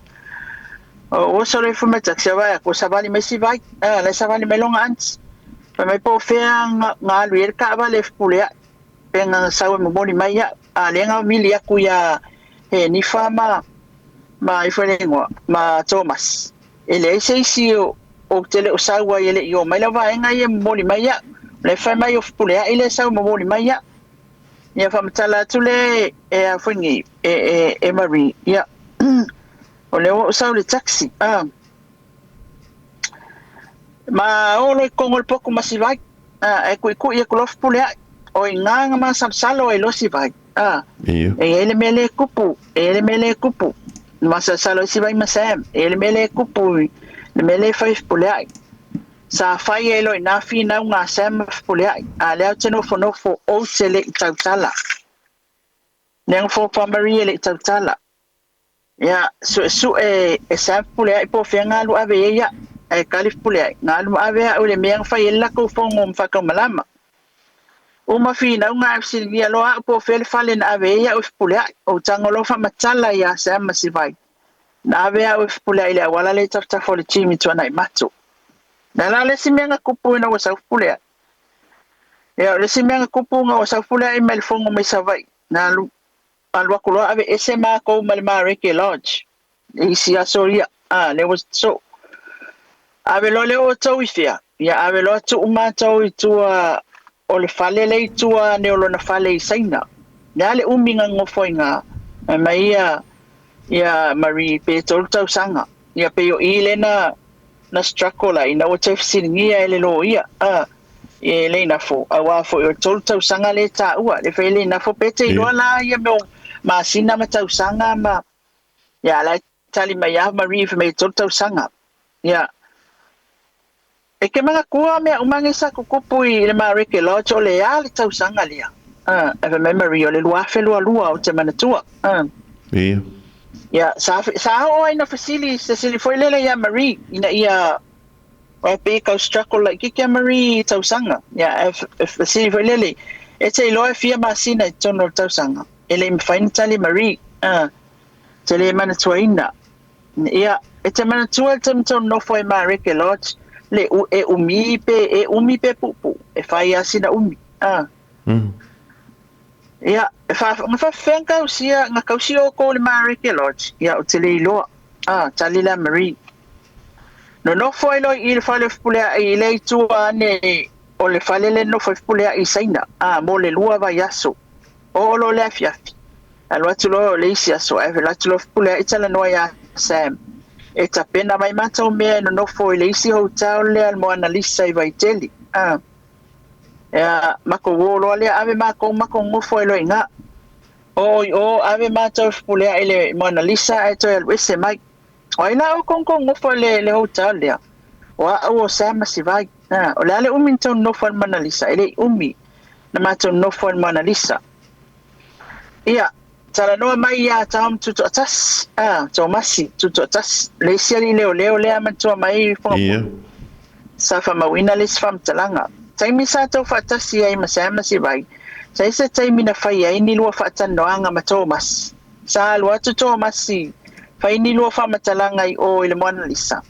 O ua solo ifo mai le taxi, a vaai atu, ua savali mai si vai, la e savali mai lona aunty. Fai mai po o fea na alu i ai le taavale e fepuleai, pe na sau e momoli mai au. A lea na vili atu ia Henifa ma, ma ifo le igoa, ma Thomas. E leai se isi o, ou te le o sau ai e le i o mai la vaega ia e momoli mai au. O lea e fai mai o fepuleai lea e sau e momoli mai au. Ia faamatala atu le e a foi nei, e, e, e Marie, ia, o lea ua ou sau i le taxi, a. Ma o loa i totonu o le potu ma si vai, a, e tuitui atu loa fepuleai. O i ina na masalosalo ai loa si vai, a. E i ai le mea lea e tupu, e i ai le mea lea e tupu. Na masalosalo ai si vai ma Sam, e i ai le mea lea e tupu, le mea lea e fai e fepuleai. Sa fai ai loa i ina finauga a Sam ma fepuleai, a lea ou te nofonofo ou te le i tautala. Lea na fofa Marie e le i tautala. Ia, suesue e Sam fepuleai po o fea na alu ave ai au, ae tali fepuleai, na alu ma ave au i le mea na fai ai le latou fono ma faataumalama. Uma finauga ae fesiligia loa au po o fea le fale na ave ai au e fepuleai. Ou tago loa faamatala ia Sam ma Sivai. Na ave au e fepuleai i le auala lea i tafatafa o le gym i Tuanaimato. Na la le isi mea na tupu ina ua sau fepuleai. Ia, o le isi mea na tupu ina ua sau fepuleai mai le fono mai Savaii, na alu, alu atu loa aveese matou ma le Mareke Lodge. Isi aso ia, a le ua so. Ave loa le outou i fea? Ia ave loa tuu matou i tua o le fale le i tua ane o lona fale i Saina. Le a le umi gagofo i gā? Fai mai ia ia Marie pe tolu tausaga. Ia pei o i le na na struggle ai ina ua toe fesiligia e le loia a e Leinafo auā foi o le tolu tausaga le taua le fai Leinafo pe te iloa la ia mea o masina ma tausaga ma ia la e tali mai a Marie fai mai e tolu tausaga. Ia e ke manatua mea uma nei sa tutupu i le Mareke Lodge o le a le tausaga lea. E fai mai Marie o le 2022 ou te manatua. Ia. Ia sa sa oo ai na fesili fesili foi lele ia Marie ina ia e pei kau struggle laitiiti a Marie i tausaga. Ia e fesili foi lele e te iloa e fia masina i totonu o le tausaga. E le i mafai ona tali Marie. Te le manatuaina. Ia, e te manatua le taimi tou nofo ai Mareke Lodge, le u, e umi pe, e umi pe puupuu, e fai lava sina umi. A. Ia, e fa, na faafefea na tausia, na tausi outou i le Mareke Lodge? Ia, ou te le iloa. A, tali la Marie. Nonofo ai loa i i le fale o Fepuleai i le itu ane o le fale le nofo ai Fepuleai i Saina, a, mo le lua vaiaso. Oo loa le afiafi. Alu atu loa o le isi aso ae alu atu loa Fepuleai talanoa iā Sam e tapena mai matou mea e nonofo i le isi hotel lea le Moana Lisa i Vaitele. A. Ea, matou o loa lea ave matou matou nonofo ai loa i ina. Oo i o ave matou e Fepuleai i le Moana Lisa ae toe alu ese mai. O ai la outou na tou nonofo i le, le hotel lea? O a'u o Sam ma Sivai. A, o le a le umi na tou nonofo ai i le Moana Lisa? E le i umi na matou nonofo ai i le Moana Lisa. Ia, talanoa mai iā Tom Tutoatasi, a, Tomasi Tutoatasi, le isi alii leoleo lea manatua mai i Whangapuni. Ia. Sa faamauina le isi faamatalaga. Taimi sa tau faatasi ai ma Sam ma Sivai, sa i se taimi na fai ai ni lua faatalanoaga ma Tomasi. Sa alu atu Tomasi fai ni lua faamatalaga i o i le Moana Lisa.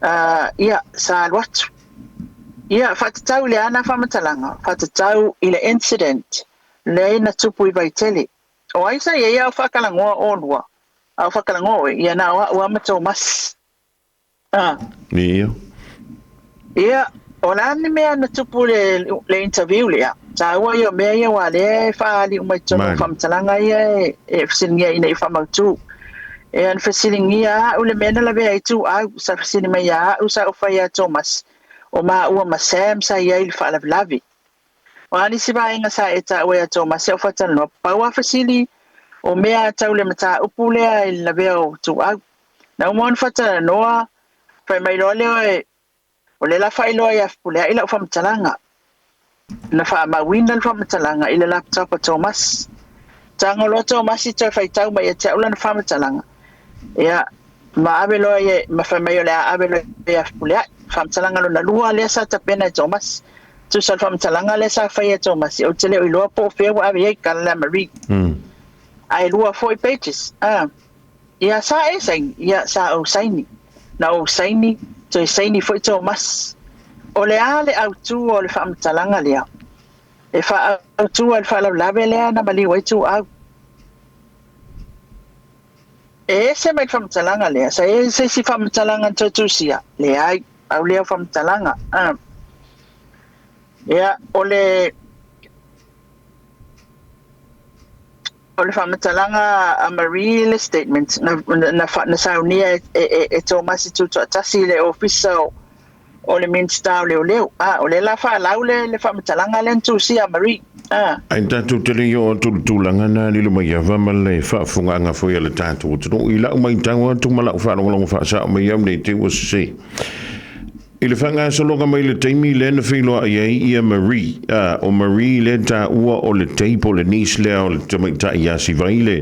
A, ia, sa alu atu. Ia, faatatau i le a na faamatalaga? Faatatau i le incident lea na tupu i Vaitele. O ai sa i ai a o faakalagoa olua? A o faakalagoa oe? Ia, na o a'u a ma Tomasi. A. Ia. Ia, o le a le mea na tupu i le interview lea? Taua ia o mea ia aua lea e faaali uma i totonu o faamatalaga ia e fesiligia ina ia faamautu. Ia na fesiligia a'u le mea na lavea ai ituau, sa fesili mai ia a'u sa ou fai ia Tomasi, o maua ma Sam sa i ai i le faalavelave. O a nisi vaega sa e taua ia Tomasi a o faatalanoa, pau a fesili o mea tau le mataupu lea i le lavea o ituau. Na uma ona faatalanoa, fai mai loa lea e O lea la faailoa ia Fepuleai lau faamatalaga. Na faamauina le faamatalaga i le laptop a Tomasi. Tago loa Tomasi toe faitau mai ia te au lana faamatalaga. Ia, ma ave loa ia, ma fai mai o le a ave loa ia Fepuleai. Faamatalaga lona lua lea sa tapena e Tomasi. Tusa o le faamatalaga lea sa faia e Tomasi, ou te le o iloa po o fea ua ave i ai, tala lea Marie. Ae lua foi pages. Ah. Ia, sa e saini? Ia, sa ou saini. Na ou saini, toe saini foi Tomasi. O le a le autū o le faamatalaga lea? E faautū ai le faalavelave lea na maliu ai Tuuau. E ese mai le faamatalaga lea, sa i ai se isi faamatalaga na toe tusia? Leai, pau lea o faamatalaga. Ia, o le. O le faamatalaga a Marie le statement na, na, na saunia e, e, e Tomasi Tutoatasi i le ofisa o, o le Minista o Leoleo. A, o lea la faalau le, le faamatalaga lea na tusia a Marie. A. Ai tatou te le i oo atu i le tulaga na lilo mai ava ma le faafofogaaga foi a le tatou atunuu i lau matau atu ma lau faalogologo faasao mai au nei te ua sese. I le faagasologa mai le taimi lea na feiloai ai ia Marie, a, o Marie lea taua o le tei po o le niece lea o le tamaitai ia Sivai le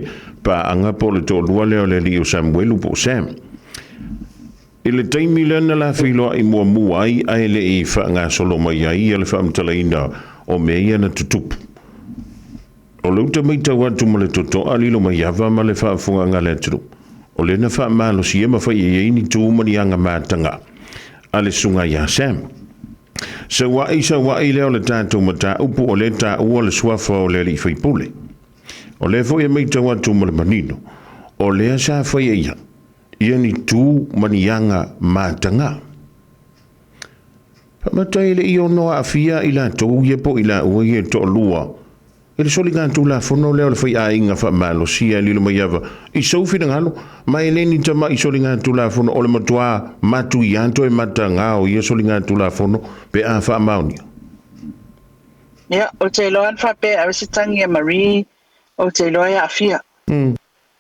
paaga po o le toalua lea o le alii o Samuelu po o Sam. I le taimi lea na la feiloai muamua ai ae le i faagasolo mai ai ia le faamatalaina o mea ia na tutupu. O le uta matau atu ma le totoa lilo mai ava ma le faafofogaaga a le atunuu, o lea na faamalosia ma fai i ai ni tu ma ni aga mataga a le susuga ia Sam. Saua'i saua'i lea o le tatou mataupu o lea taua le suafa o le alii faipule. O lea foi e matau atu ma le manino, O lea sa faia ia, ia ni tu ma ni aga mataga. Faamata e le i ono aafia i latou ia po o i laua ia e toalua i le soligatulafono lea o le faiaiga faamalosia e Lilomaiava i sou finagalo, ma e le ni tama'i soligatulafono o le matuā matuia toe mataga o ia soligatulafono pe a faamaonia. Ia, ou te iloa ana faapea e ave se tagi a Marie, ou te iloa e aafia.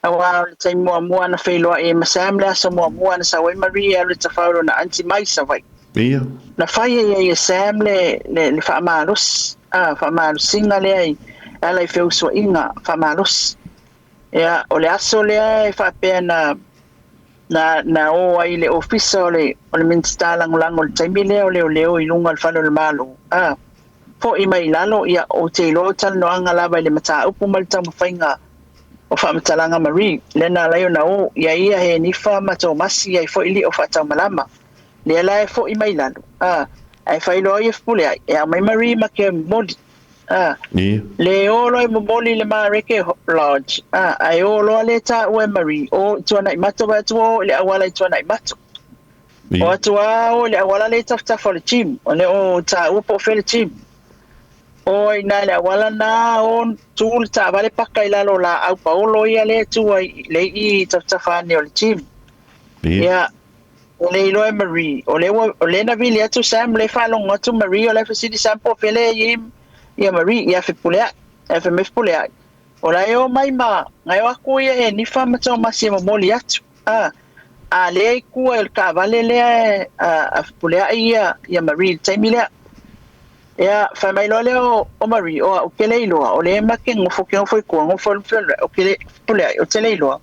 Aua o le taimi muamua na feiloai ai ma Sam le aso muamua na sau ai Marie e alu e tafau i lona aunty mai Savaii. Ia. Na fai ai ai e Sam le, le, le faamalosi, a, faamalosiga lea i e ala i feusuaiga faamalosi. Ia, o le aso lea e faapea na na na o ai i le ofisa o le o le Minisita Lagolago i le taimi lea o leoleo i luga o le fale o le Malo, a, foi mai i lalo, ia, ou te iloa o talanoaga lava i le mataupu ma le taumafaiga o faamatalaga Marie, lea na ala ai ona o, ia ia Henifa ma Tomasi ai foi lio faataumalama. Lea la e foi mai lalo, a, ae fai loa ia Fepuleai, e aumai Marie ma ke momoli, a. Ia. Le o loa e momoli i le Mareke Lodge, a, ae o loa le taua e Marie, o i Tuanaimato, vaai atu o i le auala i Tuanaimato. Ia. O atu a o i le auala le tafatafa o le gym, o le o taua po o fea le gym. O ai ina le auala na o tu le taavale paka i lalo o laau paolo ia lea e tu ai le i tafatafa ane o le gym. Ia. Ia, o le iloa e Marie, o le ua, o lea na vili atu Sam, le faalogo atu Marie, o la e fesili Sam po o fea lea e i ai ia Marie, ia Fepuleai, ae fai mai Fepuleai, o la e o mai ma, na e o aku ia Henifa ma Tomasi e momoli atu. A, a lea i tua i le taavale lea a Fepuleai ia, ia Marie i le taimi lea. Ia, fai mai loa lea o, o Marie, o au ke le iloa, o lea ma ke nofo ke nofo i tua, nofo le o ke le, Fepuleai, o te le iloa.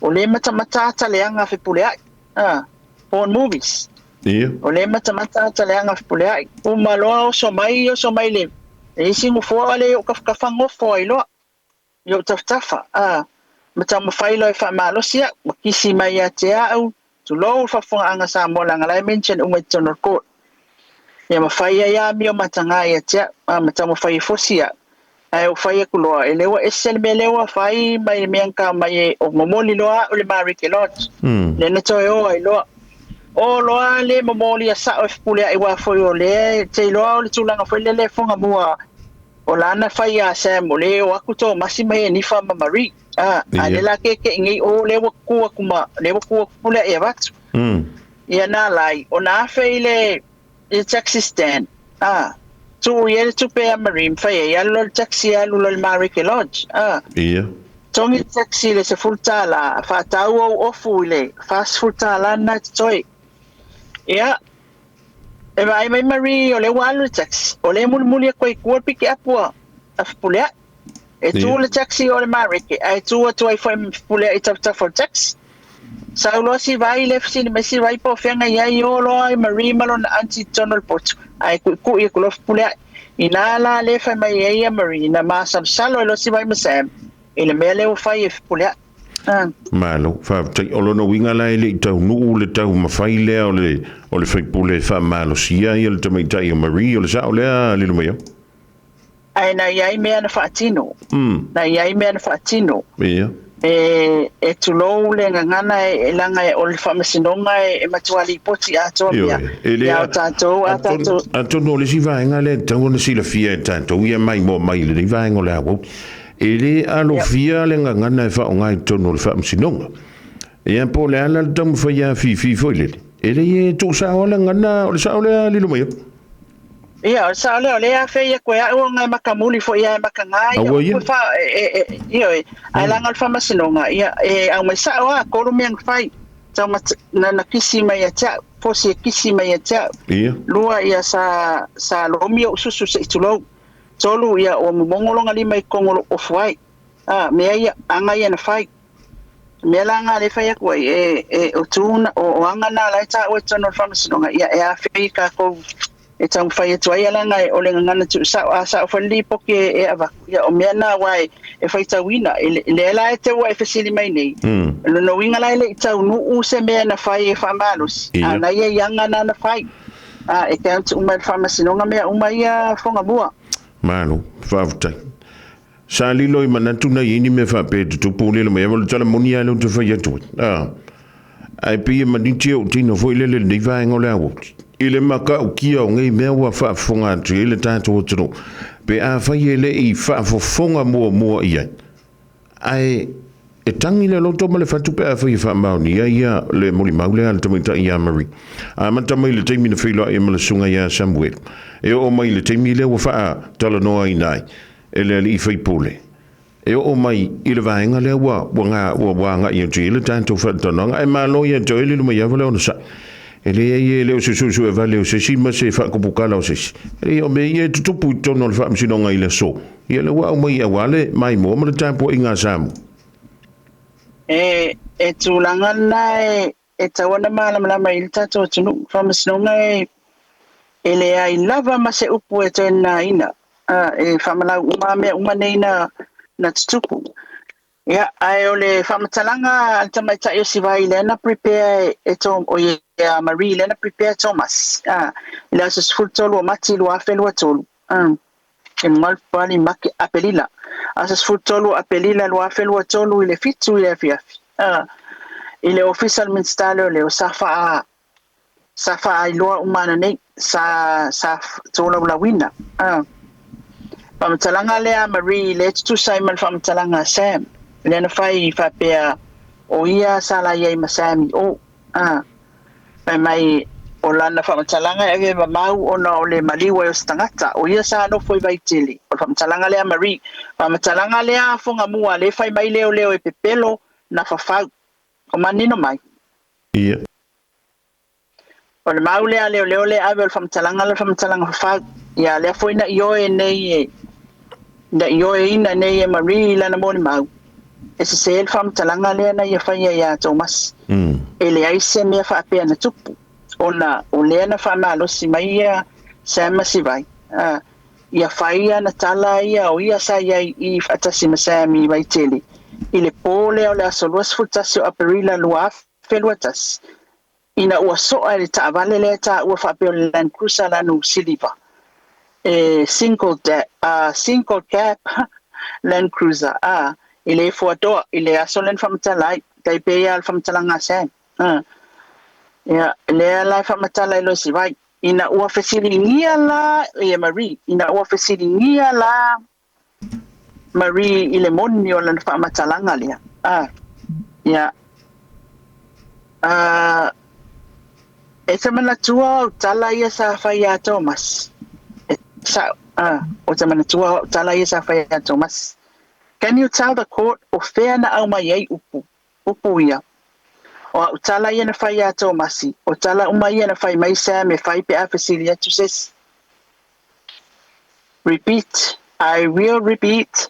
O lea matamata ata leaga Fepuleai, a, porn movies. Ia. O lea matamata ata leaga Fepuleai. Uma loa oso mai, oso mai le, le isi nofoa le i ou tafatafa nofo ai loa. I ou tafatafa, a, ma taumafai loa e faamalosi au, ma kisi mai ia te au, tulou le faafofogaaga Samoa leaga la e mention uma i totonu o le court. Ia ma fai ai amio mataga ia te au, a, ma taumafai e fosi au. Ae ou fai atu loa, e le ua ese le mea lea ua fai mai le mea na tau mai e o momoli loa au i le Marike Lodge. Lea na toe o ai loa. O loa le momoli a sao e Fepuleai aua foi o lea e te iloa o le tulaga foi lele e fogamua O lana fai iā Sam, o le o aku Tomasi ma Henifa ma Marie. A, a le la kekeʻi nei o lea ua tu aku ma, lea ua tu aku Fepuleai e avatu. Ia na lai, o na afe i le, i le taxi stand, a, tuu i ai le tupe iā Marie, ma fai ai, alu loa le taxi alu loa i le Mareke Lodge, a. Ia. Togi le taxi i le $10, faatau ou ofu i le $40 lena e totoe. Ia, E vaai mai Marie o lea ua alu le taxi, o lea e mulimuli atu ai i tua le pikiapu a Fepuleai. E tu le taxi o le Mareke, ae tu atu ai foi ma Fepuleai i tafatafa o le taxi. Sau loa si Vai lea fesili mai si Vai po o fea na i ai, o loa ai Marie ma lona aunty i totonu o le potu, ae tuitui atu loa Fepuleai. Inā la lea fai mai ai ia Marie, na masalosalo ai loa si Vai ma Sam i le mea lea ua fai e Fepuleai. Malo, faafetai. O lona uiga la e le i taunuu le taumafai lea o le, o le faipule e faamalosia ia le tamaitai o Marie, o le sao lea, Lilomaiava? Ae na i ai mea na faatino. Na i ai mea na faatino. Ia. E, e tulou le gagana e, leaga o le faamasinoga e, e matua lipoti atoa mea. Ioe. E le Ia o tatou, a tatou. Atonu o le isi vaega lea e tatau ona silafia e tatou ia maimoa mai i lenei vaega o le aoauli. E le alofia le gagana e faaaoga i totonu o le faamasinoga. Ia po o le a la le taumafai afifi foi lele, e le tuusao lava le gagana, o le sao lea Lilomaiava? Ia, o le sao lea, o lea e afea ia koe au ona e makamuli foi ia e makaga ia Aua ia. upu e fa, e, e, ioe, ae leaga o le faamasinoga, ia, e aumai sao lava, tolu mea na fai, taumat, na, na kisi mai ia te au, fosi e kisi mai ia te au. Ia. Lua, ia, sa, sa lomi ou susu se i tulou. Tolu, ia, ua momogo lona lima i totonu o lou ofu ai. A, mea ia, aga ia na fai. Mea la nga le fai atu ai, e, e, o tu na, o, o aga na la e taua i totonu o le faamasinoga, ia, e afea i kākou e taumafai atu ai, leaga e, o le gagana tuusao, a sao foi le lipoti e, e avatu, ia, o mea na aua e, e faitauina. E, lea la e te ua e fesili mai nei, lona uiga la e le i taunuu se mea na fai e faamalosi, a na ia i aga na na fai. A, e count uma e le faamasinoga mea uma ia fogamua. Malo, faafetai. Sa lilo i manatu na i ai ni mea faapea e tutupu lele mai ai, o le tala moni lava lea ou te fai atu ai. A, ae pei e maniti e ou tino foi lele i lenei vaega o le aoauli, i le matautia o nei mea ua faafofoga atu i ai le tatou atunuu, pe afai e le i faafofoga muamua i ai, ae e tagi le loto ma le fatu pe afai e faamaonia ia le molimau lea a le tamaitai ia Marie. Amata mai i le taimi na feiloai ai ma le susuga ia Samuel, e oo mai i le taimi lea ua faatalanoaina ai e le alii faipule, e oo mai i le vaega lea ua ua ua agai atu i ai le tatou faatalanoaga. Ae malo ia te oe Lilomaiava le onosai. E leai e le o se suesuevale o se isi ma se faatuputala o se isi. E leai o mea ia e tutupu i totonu o le faamasinoga i le aso. Ia lea ua aumai aua le maimoa ma le tapuaiga a Samoa. E tulaga lena e tatau ona malamalama i ai le tatou atunuu. Faamasinoga e leai lava ma se upu e toe nanaina. E faamalau uma mea uma nei na tutupu. Ia, ae o le faamatalaga a le tamaitai o Sivai lea na prepare e Tom, o ia Marie lea na prepare Thomas i le aso 13 o Mati 2023. E malu make Apelila. Aso 13 o Apelila 2023 i le 7 i le afiafi. I le ofisa o le Minisita Leoleo sa faailoa uma ana nei sa tolaulauina. Faamatalaga lea Marie le tutusa ai ma le faamatalaga a Sam. Lea na fai faapea o ia sa laia ai ma Sam i o. Fai mai o lana faamatalaga e ave mamau ona o le maliu ai o se tagata. O ia sa nofo i Vaitele. O le faamatalaga lea Marie. Faamatalaga lea Fogamua le fai mai leo leo e pepelo na fafau. O manino mai. Ia. O le mau lea leo leo le ave o le faamatalaga le faamatalaga fafau. Ia lea foi na ioe nei e na ioe ina nei e Marie lana molimau. E sese le faamatalaga lea na ia faia ia Thomas. E leai se mea faapea na tupu. Ona o lea na faamalosi mai ia Sam ma Sivai. Ia fai na tala ia o ia sa iai i faatasi ma Sam i Vaitele. I le pō lea o le aso 21 o Aperila 2021. Ina ua soa e le taavale lea taua faapea o le Land Cruiser lanu siliva. E single cab Land Cruiser. I le fuatoa, i le aso lea na faamatala ai. Tai pei le faamatalaga a Sam. Ia, lea la e faamatala i lo Sivai. Ina ua fesiligia la ia Marie, ina ua fesiligia la Marie i le moni o lana faamatalaga lea. Ia. E te manatua au tala ia sa fai ia Thomas. E sa, o te manatua au tala ia sa fai ia Thomas. Can you tell the court o whea na au mai ai upu? Upu ia. O au tala ia na fai ia Tomasi. O tala uma ia na fai mai Sam e fai pe a fesili atu sesi. Repeat. I will repeat.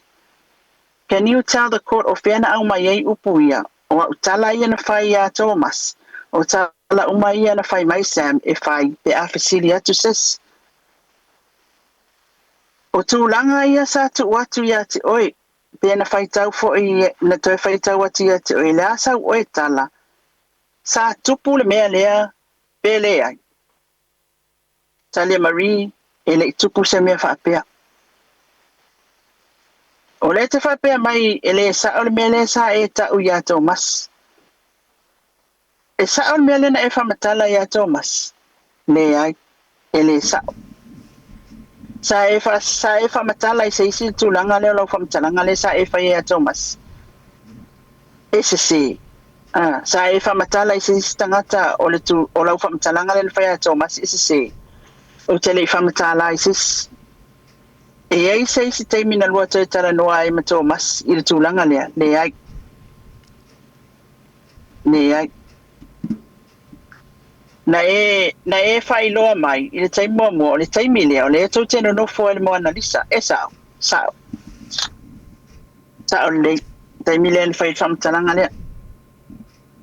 Can you tell the court o whea na au mai ai upu ia? O au tala ia na fai ia Thomas. O tala uma ia na fai mai Sam e fai pe a fesili atu sesi. O tūlanga ia sa tu atu ia te oi. Pe na whaitau foi, na toe whaitau atu ia te oi. Le asa u oi tala. Sa tupu le mea lea, pe le ai. Talia Marie, e le i tupu se mea faapea. O le te faapea mai e le sa o le mea lea sa e tau ia Thomas. E sa o le mea lea na e whamatala ia Thomas. Le ai, e le sa. Sa e whamatala i se isi tūlanga lea o lau whamatalanga lea sa e whai ia Thomas. E se se. Sa e whamatala i se isi tangata o le tu, o lau whamatalanga lea na whai ia Thomas e se se. O te lei whamatala i se isi. E ai se isi teimi na lua toe tala noa ai ma Thomas i le tūlanga lea. Le ai. Le ai. Na e whailoa mai i le taimi muamua o le taimi lea o le tou te nonofo ai le Moana Lisa e sao, sao. Sao lelei, taimi lea na fai le faamatalaga lea.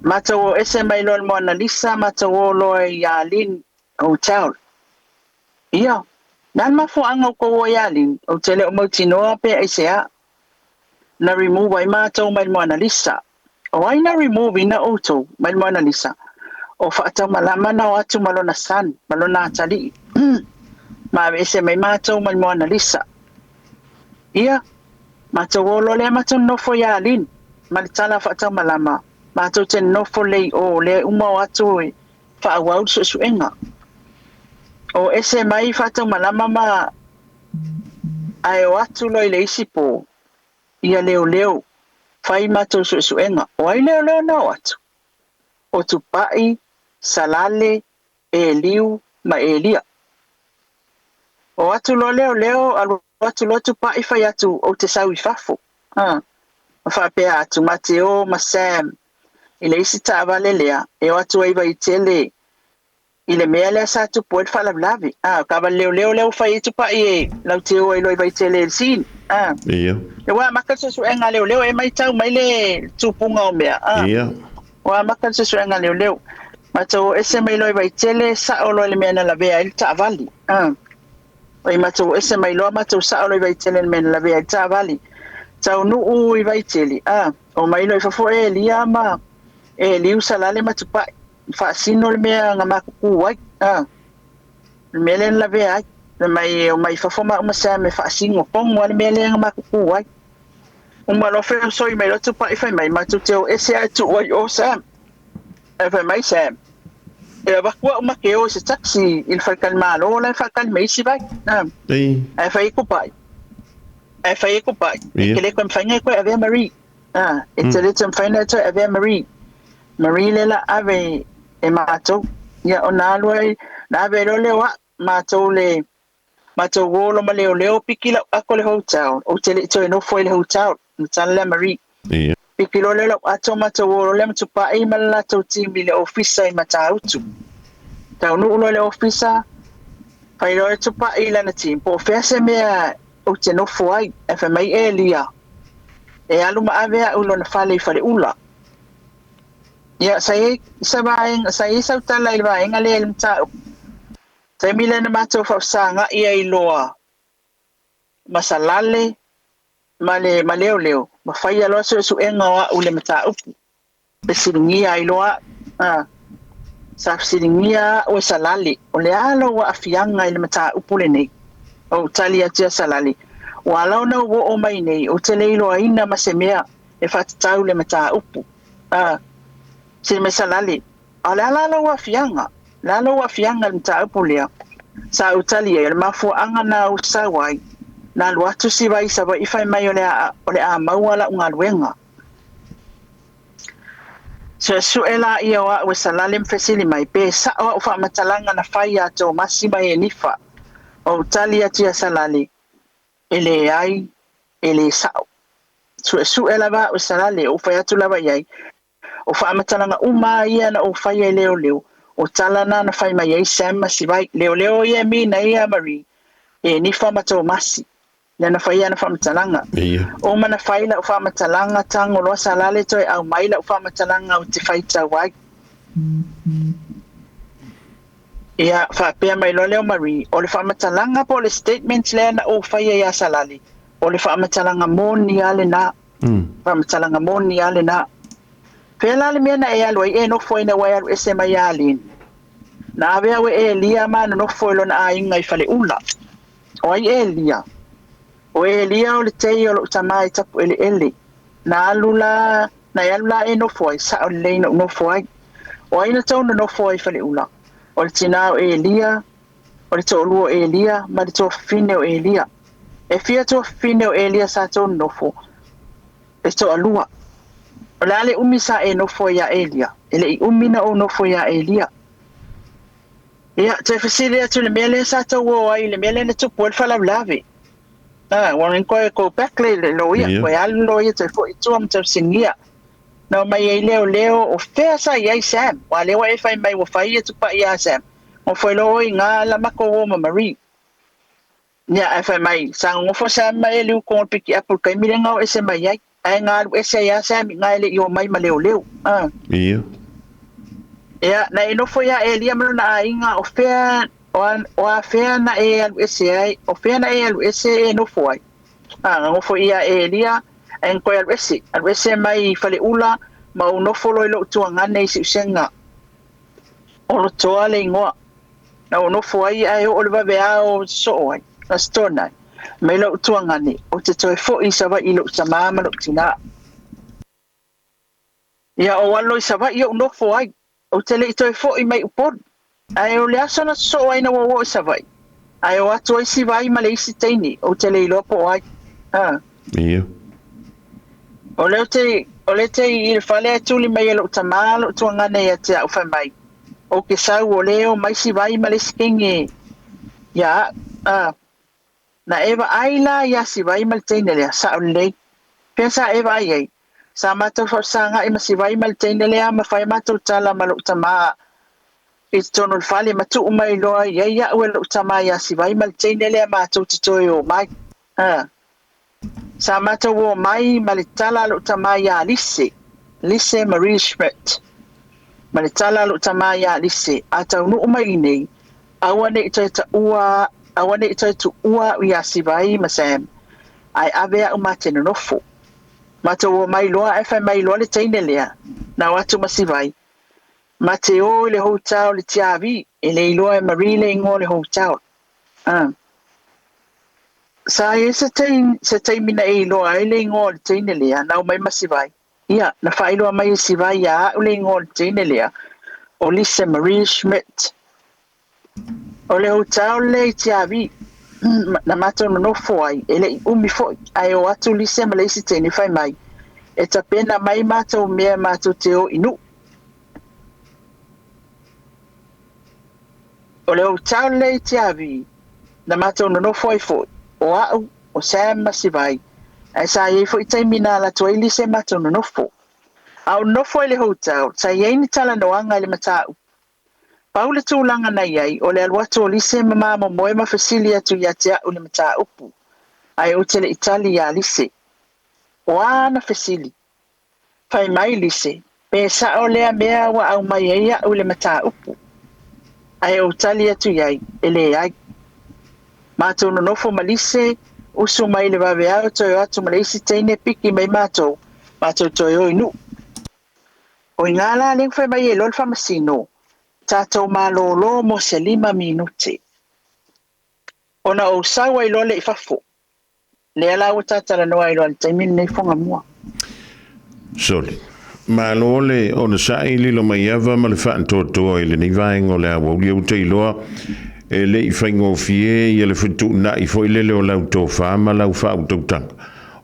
Matou o ese mai loa le Moana Lisa, matou o loa i Alin Hotel. Ia, na le mafuaaga o kou o i Alin, ou te le o mautinoa pe aisea. Na remove ai matou mai le Moana Lisa. O ai na remove ina outou mai le Moana Lisa. O whaataumalama na o atu malona san, malona atalii. Ma ese mai mātou mai Moana Lisa. Ia, Matou o loa lea matou nonofo iā Lin ma le tala faataumalama, matou te nonofo lelei i o lea e uma o atu e faaauau le suesuega. O ese mai faataumalama ma ae o atu loa i le isi po ia leoleo fai matou suesuega. O ai leoleo na o atu? O Tupai, Salale, Eliu ma Elia. O atu loa leoleo alu atu loa Tupai fai atu ou te sau i fafo. Ma faapea atu ma te o ma Sam i le isi taavale lea e o atu ai Vaitele i le mea lea sa tupu ai le faalavelave. Taavale leoleo lea ua fai ai Tupai e latou te o ai loa i Vaitele i le scene. Ia. E ua amata le suesuega a leoleo e matau mai le tupuga o mea. Ia. Ua amata le suesuega a leoleo. Matou o ese mai loa i Vaitele, sao loa i le mea na lavea ai le taavale. Oi matou o ese mai loa matou sao loa i Vaitele i le mea na lavea ai le taavale. Taunuu i Vaitele, o mai loa i fafo e Elia ma e Eliu Salale ma Tupai. Faasino le mea na matutu ai. Le mea lea na lavea ai. Le mai o mai fafo ma uma Sam e faasino tonu lava le mea lea na matutu ai. Uma loa feosoi mai loa Tupai fai mai matou te o ese ae tuu ai o Sam. Ae fai mai Sam, e avatu au ma te o i se taxi i le faletalimalo la e faatali mai isi vai. Ei. Ae fai ai Tupai. Ae fai ai Tupai. E Ia. te le toe mafai ona e toe avea Marie. E te le toe mafai ona e toe avea Marie. Marie le la ave e matou. Ia ona alu ai, na ave loa lea o au, matou le matou o loa ma leoleo piki lau ato i le hotel. Ou te le i toe nofo ai i le hotel. Na tala lea Marie. Ia. Piki loa lea lau ato matou o loa lea ma Tupai ma le latou team i le ofisa i Matautu. Taunuu loa i le ofisa, fai loa e Tupai i lana team, po o fea se mea ou te nofo ai. Ae fai mai Elia, e alu ma ave au i lona fale i Faleula. Ia, sa i ai sa vaega, sa i ai sau tala i le vaega lea i le mataupu. Taimi lea na matou faafesaga'i ai loa ma Salale ma le ma Leoleo, ma faia loa suesuega o au i le mataupu. Fesiligia ai loa au. Sa fesiligia au e Salale, o le a lou aafiaga i le mataupu lenei? Ou tali atu ia Salale, ua ala ona ou oo mai nei, ou te le iloaina ma se mea e faatatau le mataupu. Fesili mai Salale, a o le a la lou aafiaga? Le a lou aafiaga i le mataupu lea? Sa ou tali ai, o le mafuaaga na ou sau ai, na alu atu si vai i Savaii fai mai o le a, o le a maua lau galuega. Suesue laia o au e Salale ma fesili mai, pe sa'o a'u faamatalaga na fai iā Tomasi ma Enifa. Ou tali atu iā Salale, e leai, e lē sa'o. Suesue lava a'u e Salale, ou fai atu lava i ai, o faamatalaga uma a ia na ou faia i leoleo, o tala na na fai mai ai Sam ma Sivai. Leoleo ia e mina ai ia Marie, Enifa ma Tomasi. Lea na fai ana faamatalaga. Ia. Uma na fai la'u faamatalaga, tago loa Salale toe aumai la'u faamatalaga ou te faitau ai. Ia, faapea mai loa lea o Marie, o le faamatalaga po o le statement lea na ou faia iā Salale, o le faamatalaga moni lava lenā. Faamatalaga moni lava lenā. Fea la le mea na e alu ai e nofo ina ua e alu ese mai ia Lin? Na ave au e Elia ma nonofo i lona aiga i Faleula. O ai Elia? O Elia o le tei o lou tamā i Tapueleele. Na alu la, na e alu la e nofo ai, sa'o lelei na ou nofo ai. O ai na tou nonofo ai i Faleula? O le tinā o Elia, o le toalua o Elia, ma le tuafafine o Elia. E fia tuafafine o Elia sa tou nonofo? E toalua. O le a le umi sa e nofo ai iā Elia? E le i umi na ou nofo iā Elia. Ia, toe fesili atu i le mea lea sa tou o ai i le mea lea na tupu ai le faalavelave. Warren koe go back le le loia, Ia. koe alu loia toe foi i tua ma tausinigia. Na omai ai leoleo, o fea sa i ai Sam? Aua lea ua e fai mai ua fai ia Tupai iā Sam. Nofo ai loa oe i ina la matou o ma Marie. Ia, ae fai mai, sa nonofo Sam ma Eliu i totonu o le pikiapu i le taimi lea na o ese mai ai. Ae na alu ese ai lava Sam i ina e le i omai ma leoleo. Ia. Ia, na e nofo iā Elia ma lona aiga, o fea, o a, o a fea na e alu ese ai, o fea na e alu ese e nofo ai? Na nofo ia Elia, ae na toe alu ese, alu ese mai i Faleula ma ou nofo loa i lou tuagane i Siusega. O Lotoa le igoa. Na ou nofo ai ae oo le vaveao sosoo ai, Aso Toonai. Mai lou tuagane, ou te toe fo'i i Savaii i lou tamā ma lou tinā. Ia ou alo i Savaii ou nofo ai, ou te le i toe fo'i mai Upolu. Ae o le aso na sosoo ai na ua oo i Savaii, ae o atu ai Sivai ma le isi teine, ou te le iloa po o ai. Ha. Ia. O lea ou te, o lea te i le fale ae tuli mai e lou tamā lou tuagane ia te a'u fai mai, Ou te sau o lea e o mai Sivai ma le isi teine ia a'u. Ha. Na e vaai la iā Sivai ma le teine lea, sa'o lelei. Fea sa e vaai ai? Sa matou faafesaga'i ma Sivai ma le teine lea ma fai a matou tala ma lou tamā i totonu o le fale ma tuu mai loa i ai a'u e lou tamā iā Sivai ma le teine lea matou te toe o mai. Ha. Sa matou o mai ma le tala a lou tamā iā Lise, Lise Marie Schmidt. Ma le tala a lou tamā iā Lise, a taunuu mai i inei, aua ne i toe taua, aua ne i toe tuua a'u iā Sivai ma Sam, ae ave a'u ma te nonofo. Matou o mai loa ae fai mai loa le teine lea, na o atu ma Sivai, ma te o i le hotel o le Tiavi, e le iloa e Marie le igoa o le hotel. Ah. Sa i ai se taimi, se taimi na e iloa ai le igoa o le teine lea, na o mai ma Sivai. Ia, na faailoa mai e Sivai iā a'u le igoa o le teine lea, o Lise Marie Schmidt. O le hotel lea i Tiavi, na matou nonofo ai, e le i umi foi, ae o atu Lise ma le isi teine fai mai, e tapena mai matou mea matou te o i Nu'u. O le hotel lea i Tiavi, na matou nonofo ai foi, o a'u, o Sam ma Sivai, ae sa i ai foi taimi na alu atu ai Lise matou nonofo. A o nofo ai i le hotel, sa i ai ni talanoaga i le mataupu. Pau le tulaga na i ai, o le alu atu o Lise ma mamomoe ma fesili atu ia te a'u i le mataupu, ae ou te le i tali iā Lise. O a ana fesili? Fai mai Lise, Pe sa'o lea mea ua aumai ai a'u i le mataupu? Ae ou tali atu i ai, E leai. Matou nonofo ma Lise, usu mai i le vaveao toe o atu ma le isi teine piki mai matou, matou toe o i Nu'u. O i gā la lea ua fai mai ai loa le Faamasino, tatou malōlō mo se 5 minute. Ona ou sau ai loa lea i fafo. Lea la ua ta talanoa ai loa i le taimi lenei Fuagamua. Soli. Malo le onosai lilo mai ava ma le faantoatoa i lenei vaega o le aoauli ou te iloa e le i faigofie ia le fetuunai foi lele o lau tofa ma lau faautautaga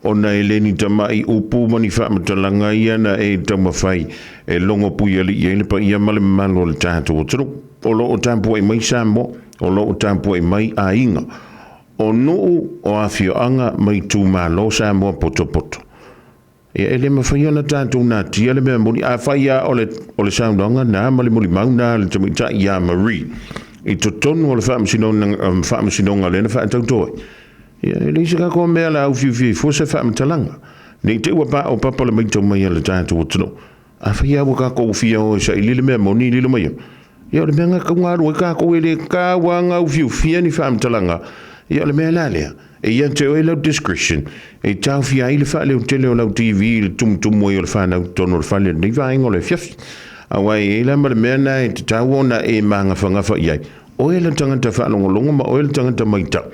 ona e le ni tama'i upu ma ni faamatalaga ia na e taumafai e logo puiali'i ai le paia ma le mamalu o le tatou atunuu. O lo o tapuai mai Samoa, o lo o tapuai mai aiga, o nuu, o afioaga ma itumalo Samoa potopoto. Ia e le mafai ona tatou natia le mea moni. Afai lava o le, o le saunoaga na ma le molimau na a le tamaitai ia Marie i totonu o le faamasinoga, faamasinoga lea na faatauto ai, ia e leai se tatou mea la aufiufia ai fua se faamatalaga. Ne i te i ua paopapa le matau mai a le tatou atunuu. Afai lava ua tatou fia o e saili le mea moni lilo mai ai, ia o le mea na tau galu ai tatou e le tau lava gaufiufia ni faamatalaga, ia o le mea la lea, e ia te oe lau discretion e taofia ai le faaleotele o lau TV i le tumutumu ai o le fanau i totonu o le fale i lenei vaega o le afiafi. Aua e i ai la ma le mea na e tatau ona e magafagafa i ai, oe le tagata faalogologo ma oe le tagata matau.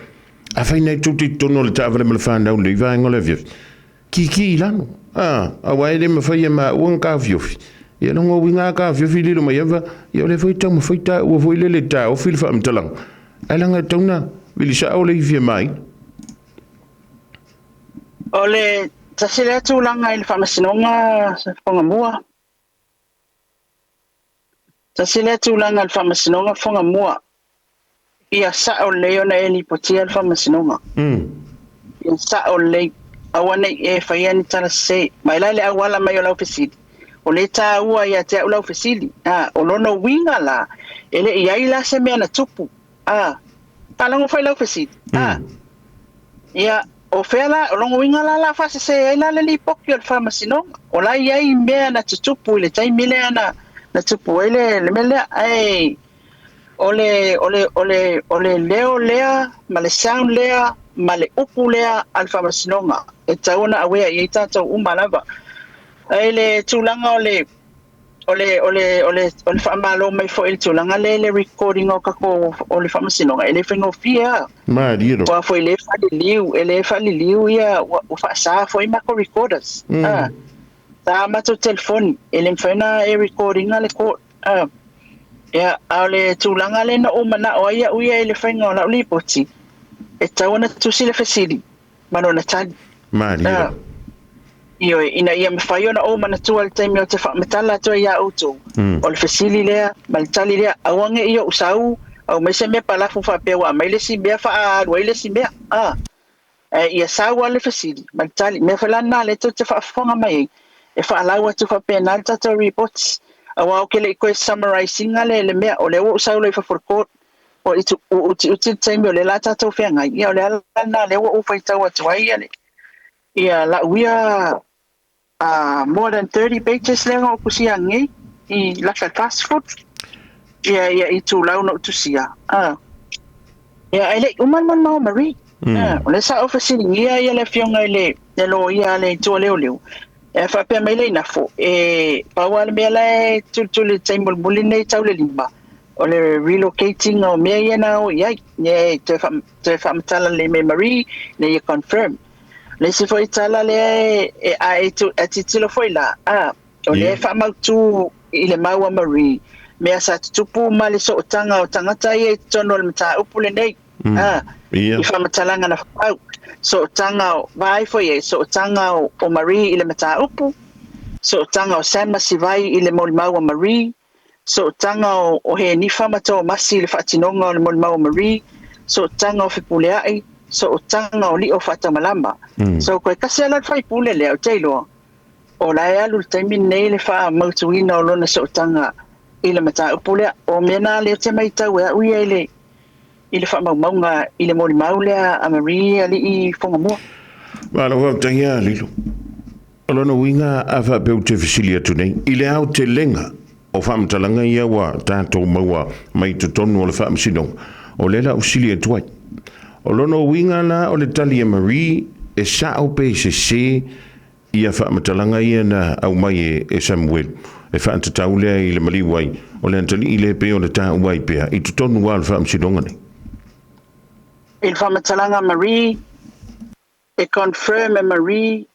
Afai na e tou te i totonu o le taavale ma le fanau i lenei vaega o le afiafi, kiki i lalo. A, aua e le mafai e maua ona taofiofi. Ia lona uiga a taofiofi lilo mai ava, ia o lea foi e taumafai taua foi lele e taofi le faamatalaga. Ae leaga e tatau ona vili sao le ifia mai. O le tasi lea tulaga i le faamasinoga Fogamua. Tasi lea tulaga i le faamasinoga Fogamua. Ia sa'o lelei ona e lipotia le faamasinoga. Ia sa'o lelei. Aua ne i e faia ni tala sese. Ma e la le auala mai o lau fesili. O lea e taua ia te a'u lau fesili. A, o lona uiga la, e le i ai la se mea na tupu. A, faalogo foi lau fesili. A, ia, o fea la, o lona uiga la, la faasese ai la le lipoti o le faamasinoga. O la e i ai mea na tutupu i le taimi lea na tupu ai le mea lea. Ae o le, o le, o le, o le leo lea ma le sound lea ma le upu lea a le faamasinoga e tatau ona aware i ai tatou uma lava. Ae le tulaga o le, O le faamalo mai foʻi le tulaga lea le recording o tatou o le faamasinoga e le faigofie a. Malie ua foi le faaliliu e le faaliliu ia ua faasā foʻi matou recorders a sa matou telefoni e le mafai ona e recordinga le court a. Ia, a o le tulaga lea na ou manao ai au ia i le faiga o lau lipoti e tau ona tusi le fesili ma lona tali. Malie. Ioe, ina ia mafai ona ou manatua le taimi o te faamatala atu ai iā outou o le fesili lea ma le tali lea, aua ne i ou sau au mai se mea palafu faapea ua aumai le isi mea faaalu ai le isi mea a, e ia sau le fesili ma le tali mea foi la lena lea tou te faafofoga mai ai e faalau atu faapena le tatou reports, auā ou ke le i toe summarise ina le mea o lea ua ou sau loa i fafo o le court o i utiuti le taimi o lea la tatou feagai. Ia, o le ala lena lea ua ou faitau atu ai ia le ia lau ia more than 30 pages lea na ou tusia nei i laka fast food ia i tulau na ou tusia a. Ia, ai le uma le molimau Marie. O le sa ou fesiligia ia le afioga i le loia le itu leoleo e faapea mai le inafo e pau le mea la e tulituli le taimi mulimuli nei tau le 5 o le relocating o mea ia na o i ai e toe faamatala le mai Marie ne ia confirm le isi foi tala lea e a e tu e titilo foi la a o le faamautu i le mau a Marie mea sa tutupu ma le sootaga o tagata ia i totonu o le mataupu lenei a i faamatalaga na fau sootaga o vaai foi e sootaga o Marie i le mataupu, sootaga o Sam Masivai i le molimau a Marie, sootaga o Henifa ma Tomasi i le faatinoga o le molimau a Marie, sootaga o Fepuleai, sootaga o Lio Faatamalama. So koe kasi ala le faipule lea o te iloa o la e alu le taimi nei le faamautuina o lona sootaga i le mataupu lea o mea na lea te maitau e au ia i le faamaumauga i le molimau lea a Marie alii Fogamua. Malo faafetai ia Lilo. O lona uiga a faapea ou te fesili atu nei i le aotelega o faamatalaga ia ua tatou maua mai totonu o le faamasinoga, o lea la ou fesili atu ai. O lona uiga la o le tali a Marie e sao pe sesē ia faamatalaga ia na aumai e Samuel e faatatau lea i le maliu ai o le atalii le pe o le taua ai pea i totonu lava o le faamasinoga nei. I le faamatalaga Marie e confirm e Marie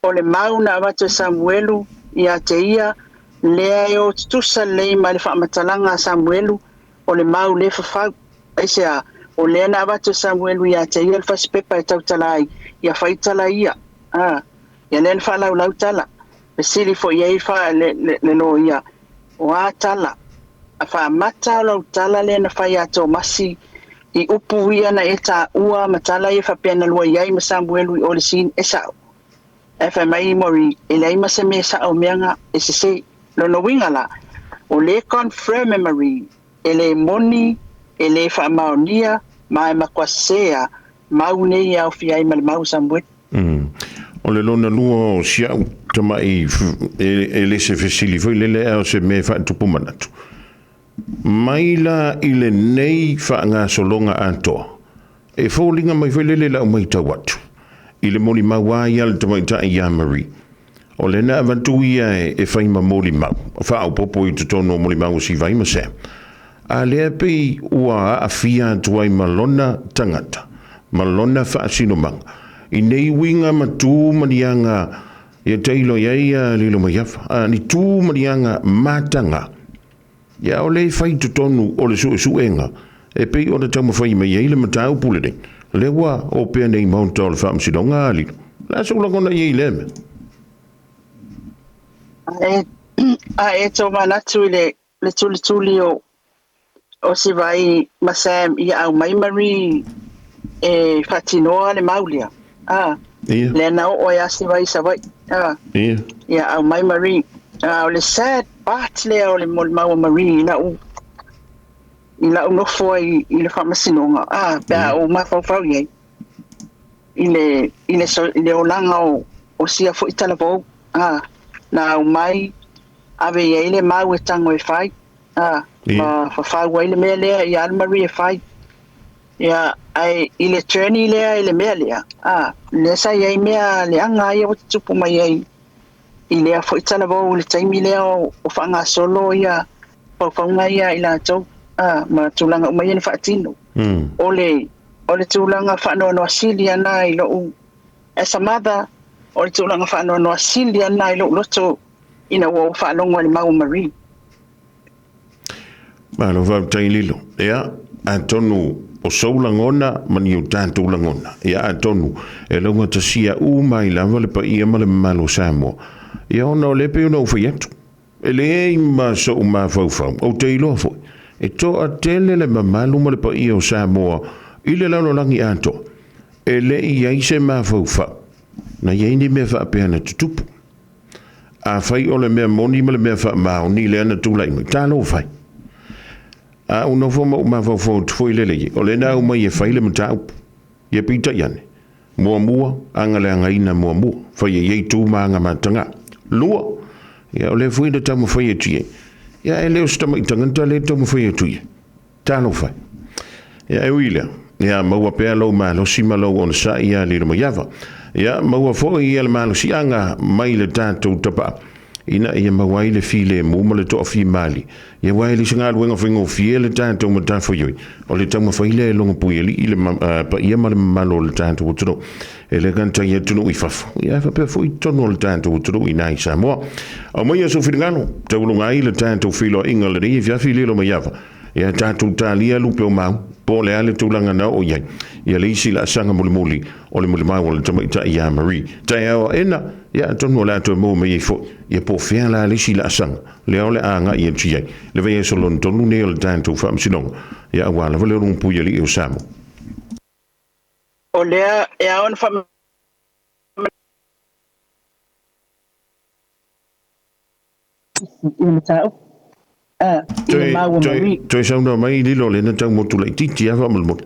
o le mau na avatu e Samuelu ia te ia lea e o tutusa lelei ma le faamatalaga a Samuelu o le mau le fafau aisea o lea na avatu e Samuelu ia te ia le fasipepa e tautala ai ia faitala ia a ia lea na faalaulau tala fesili foi ai fa le loia o a tala a faamata o lau tala lea na fai a Tomasi i upu ia na e taua ma tala ia faapea na lua i ai ma Samuelu i o le sin e sao e fai mai Mori e leai ma se mea sao meaga e sese lona uiga la o le confirm e Marie e le moni e le faamaonia ma e makuasea mau nei e aofia ai ma le mau Samuel. O le lona lua o si au tama'i e le se fesili foi lele a o se mea e faatupu manatu. Mai la i lenei faagasologa atoa, e foliga mai foi lele lau maitau atu i le molimau a ia le tamaitai ia Marie. O lena avatu ia e fai ma molimau, faaopoopo i totonu o molimau o Sivai ma Sam. A lea pei ua aafia atu ai ma lona tagata, ma lona faasinomaga. I nei uiga ma tu ma niaga ia tailo i ai ia lilo mai afa. A ni tu ma niaga mataga. Ia o le fai totonu o le suesuega e pei ona taumafai mai ai le mataupu lenei. Lea ua opea nei maota o le faamasinoga a Lilo. La sou lagona i ai lea mea. A e tau manatu i le tulituli o Sivai ma Sam ia au mai Marie e faatinoa le mau lea. A, lea na oo ai a Sivai Savaii. A, ia au mai Marie. A, o le sad part lea o le molimau a Marie i lau nofo ai i le faamasinoga a pe a ou mafaufau i ai i le olaga o sia foi talavou a na au mai ave i ai le mau e tago e fai a ma fafau ai le mea lea ia alu Marie e fai ia ai i le journey lea i le mea lea a lea sa i ai mea leaga ia ua tutupu mai ai. I lea fo'i talavou i le taimi lea o faagasolo ia faufauga ia i latou ma tulaga uma ia na faatino. O le tulaga faanoanoa sili ana i lou as a mother, o le tulaga faanoanoa sili ana i lou loto ina ua ou faalogo i le mau Marie. Malo faafetai, Lilo. Ia, atonu o sou lagona ma ni o tatou lagona. Ia, atonu e laugatasia uma ai lava le paia ma le mamalu o Samoa. Ia, ona o le pei ona ou fai atu. E leai ma sou mafaufau, ou te iloa foi, e toatele le mamalu ma le paia o Samoa i le lalolagi atoa. E le i ai se mafaufau na iai ni mea faapea na tutupu. A fai o le mea moni ma le mea faamaoni lea na tulai mai, talo fai. A ou nofo ma ou mafaufau atu foi lele i, o le na au mai e fai le mataupu. Ia peitai ane, muamua, aga le againa muamua, fai e iai tu ma aga mataga. Lua, ia o le foi na taumafai atu i ai. Ia e le o se tama'i tagata le taumafai atu i ai. Talo fai. Ia e ui lea, ia maua pea lou malosi ma lou onosa'i ia Lilo Maiava. Ia maua foi ia le malosiaga mai le tatou tapaa ina ia maua ai le filemu ma le toafimali. Ia aua e le o se galuega faigofie le tatou matafaioi. O le taumafai lea e logo puialii le paia ma le mamalu o le tatou atunuu. E le gata i atunuu i fafo, ia faapea foi totonu o le tatou atunuu i nai Samoa. Aumaia sou finagalo, tauluga ai le tatou feiloaiga lenei afiafi, Lilo Maiava. Ia tatou talia lupe o mau, po o le a le tulaga na oo i ai. Ia le isi laasaga mulimuli o le molimau o le tamaitai ia Marie. Taeao aena, ia atonu o le a toe maua mai ai foi. Ia po o fea la le isi laasaga, lea o le a agai atu i ai. Le vaiaso lona tolu nei o le tatou faamasinoga. Ia aua lava le ologatupui alii o Samoa. O lea e ao ona faa i le mataupu i le mau a Marie. Toe saunoa mai, Lilo, le na tau motu laitiiti a faamolemole.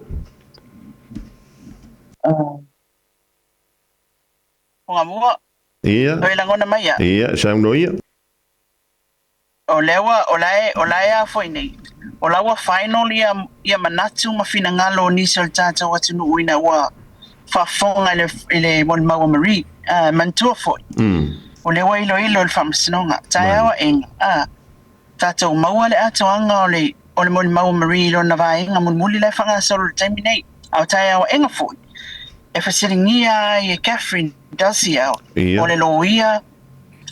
Fugamua. Ia. Toe lagona mai ia. Ia, saunoa ia. O lea ua o la e a foi nei. O la ua final ia manatu ma finagalo o nisi o le tatou atunuu ina ua faafofoga i le molimau a Marie. Manatua foi. O lea ua iloilo le faamasinoga. Taeao aʻega. Tatou maua le atoaga o le molimau a Marie i lona vaega mulimuli la e faagasolo i le taimi nei. A o taeao aʻega foi, e fesiligia ai e Catherine Dalziel, o le loia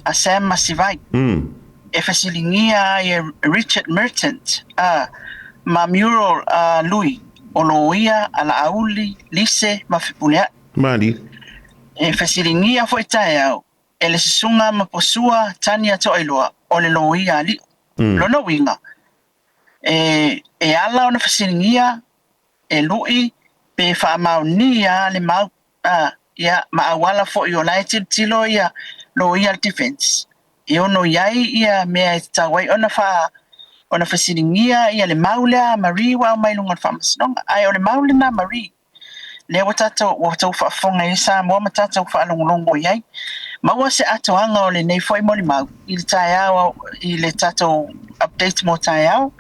a Sam Masivai. E fesiligia ai e Richard Merchant ma Mural Lui, o loia a Laauli, Lise ma Fepuleai. Mali. E fesiligia foi taeao e le susuga ma Posua Tania Toailoa, o le loia a Li'u. Lona uiga, e ala ona fesiligia e Lui pe faamaonia le mau ia ma auala foi o la e tilotilo ia loia le defense e ono i ai ia mea e tatau ai ona fesiligia ia le mau lea a Marie ua aumai luga o le faamasinoga. Ae o le mau lena Marie lea ua tatou ua tou faafofoga i Samoa ma tatou faalogologo i ai. Maua se atoaga o lenei foi molimau i le taeao i le tatou update mo taeao.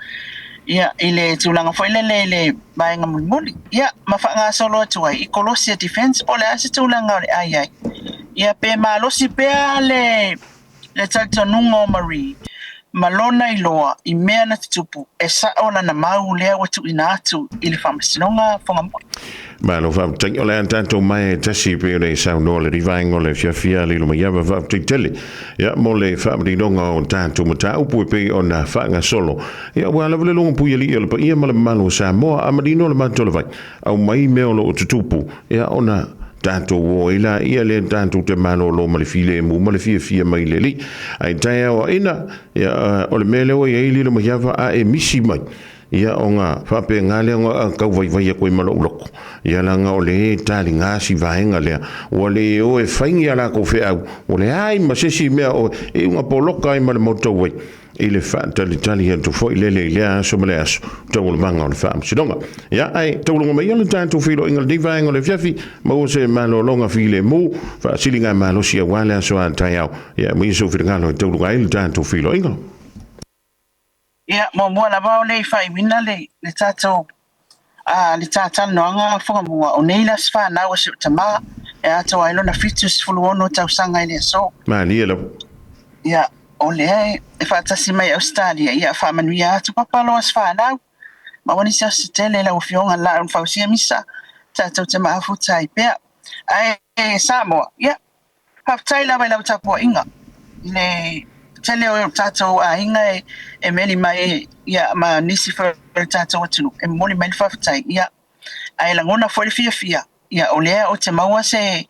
Ia, i le tulaga foi lele i le vaega mulimuli. Ia, ma faagasolo atu ai i kolosi a defense po o le a se tulaga o le ai ai. Ia, pe malosi pea le talitonuga o Marie ma lona iloa i mea na tutupu e sa'o lana mau lea ua tuuina atu i le faamasinoga, Fugamua. Malo faafetai. O le a tatou mai e tasi pe o le saunoa le rivaenga o le fiafia Lilo Maiava. Faafetai tele. Ia mo le faamaninoga o tatou mataupu e pei ona faagasolo. Ia ua lava le logo pui alii o le paia ma le mamalu o Samoa. A manino le matou le vai. Aumai mea o loo tutupu. Ia ona tatou o ai la ia le tatou te malolo ma le filemu ma le fiafia mai le alii. Ai taeao aena, ia o le mea lea ua i ai Lilo Maiava a e misi mai. Ia ona faapena lea ona tau vaivai atu ai ma lou loto. Ia laga o le taliga si vaega lea. Ua le o e faigi a latou feau. Ua leai ma se isi mea o e iuga poloka ai ma le maota uai i le faatalitali atu foi lele i lea aso ma le aso taualumaga o le faamasinoga. Ia ae tauluga mai le tatou feiloaiga lenei vaega o le afiafi, maua se malologa filemu, faasiliga malosi aua le aso a taeao. Ia maia sou finagalo e tauluga ai le tatou feiloaiga. Ia, muamua lava o le faaiuina le tatou le tatalanoaga, Fugamua, o nei le aso fanau o si ou tamā e atoa ai lona 76 tausaga i le aso. Malie lava. Ia, o lea e faatasi mai Ausetalia, ia faamanuia atu papa loa se fanau. Maua nisi aso se tele lau Afioga la ona fausia misa tatou te mafuta ai pea. Ae Samoa, ia, faafetai lava i lau tapuaiga i le tele o tatou aiga e meli mai, ia, ma nisi foi o le tatou atunuu e momoli mai le faafetai, ia, ae lagona foi le fiafia, ia, o lea ou te maua se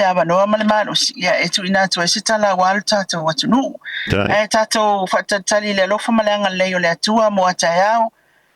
avanoa ma le malosi, ia, e tuuina atu ai se tala aua le tatou atunuu. Ae tatou faatalitali i le alofa ma le agalelei o le Atua mo a taeao,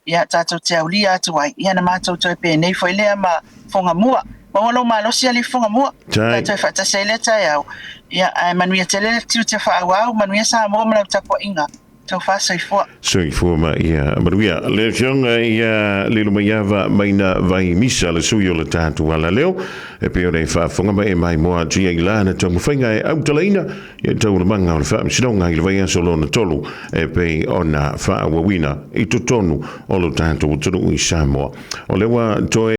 ia, tatou te aulia atu ai, ia, na matou toe penei foi lea ma Fogamua. Maua lou malosi alii Fogamua. Tatou e faatasi ai lea taeao. Ia, ae manuia tele le tiute faaauau, manuia Samoa ma lau tapuaiga. Taufa soifua. Soifua ma ia manuia. Le afioga ia Lilomaiava Maina Vaimisa, le sui o le tatou alaleo, e pei ona e faafofoga ma e maimoa atu i ai lana taumafaiga e autalaina ia taualumaga o le faamasinoga i le vaiaso lona tolu e pei ona faaauauina i totonu o lo tatou atunuu i Samoa. O lea ua toe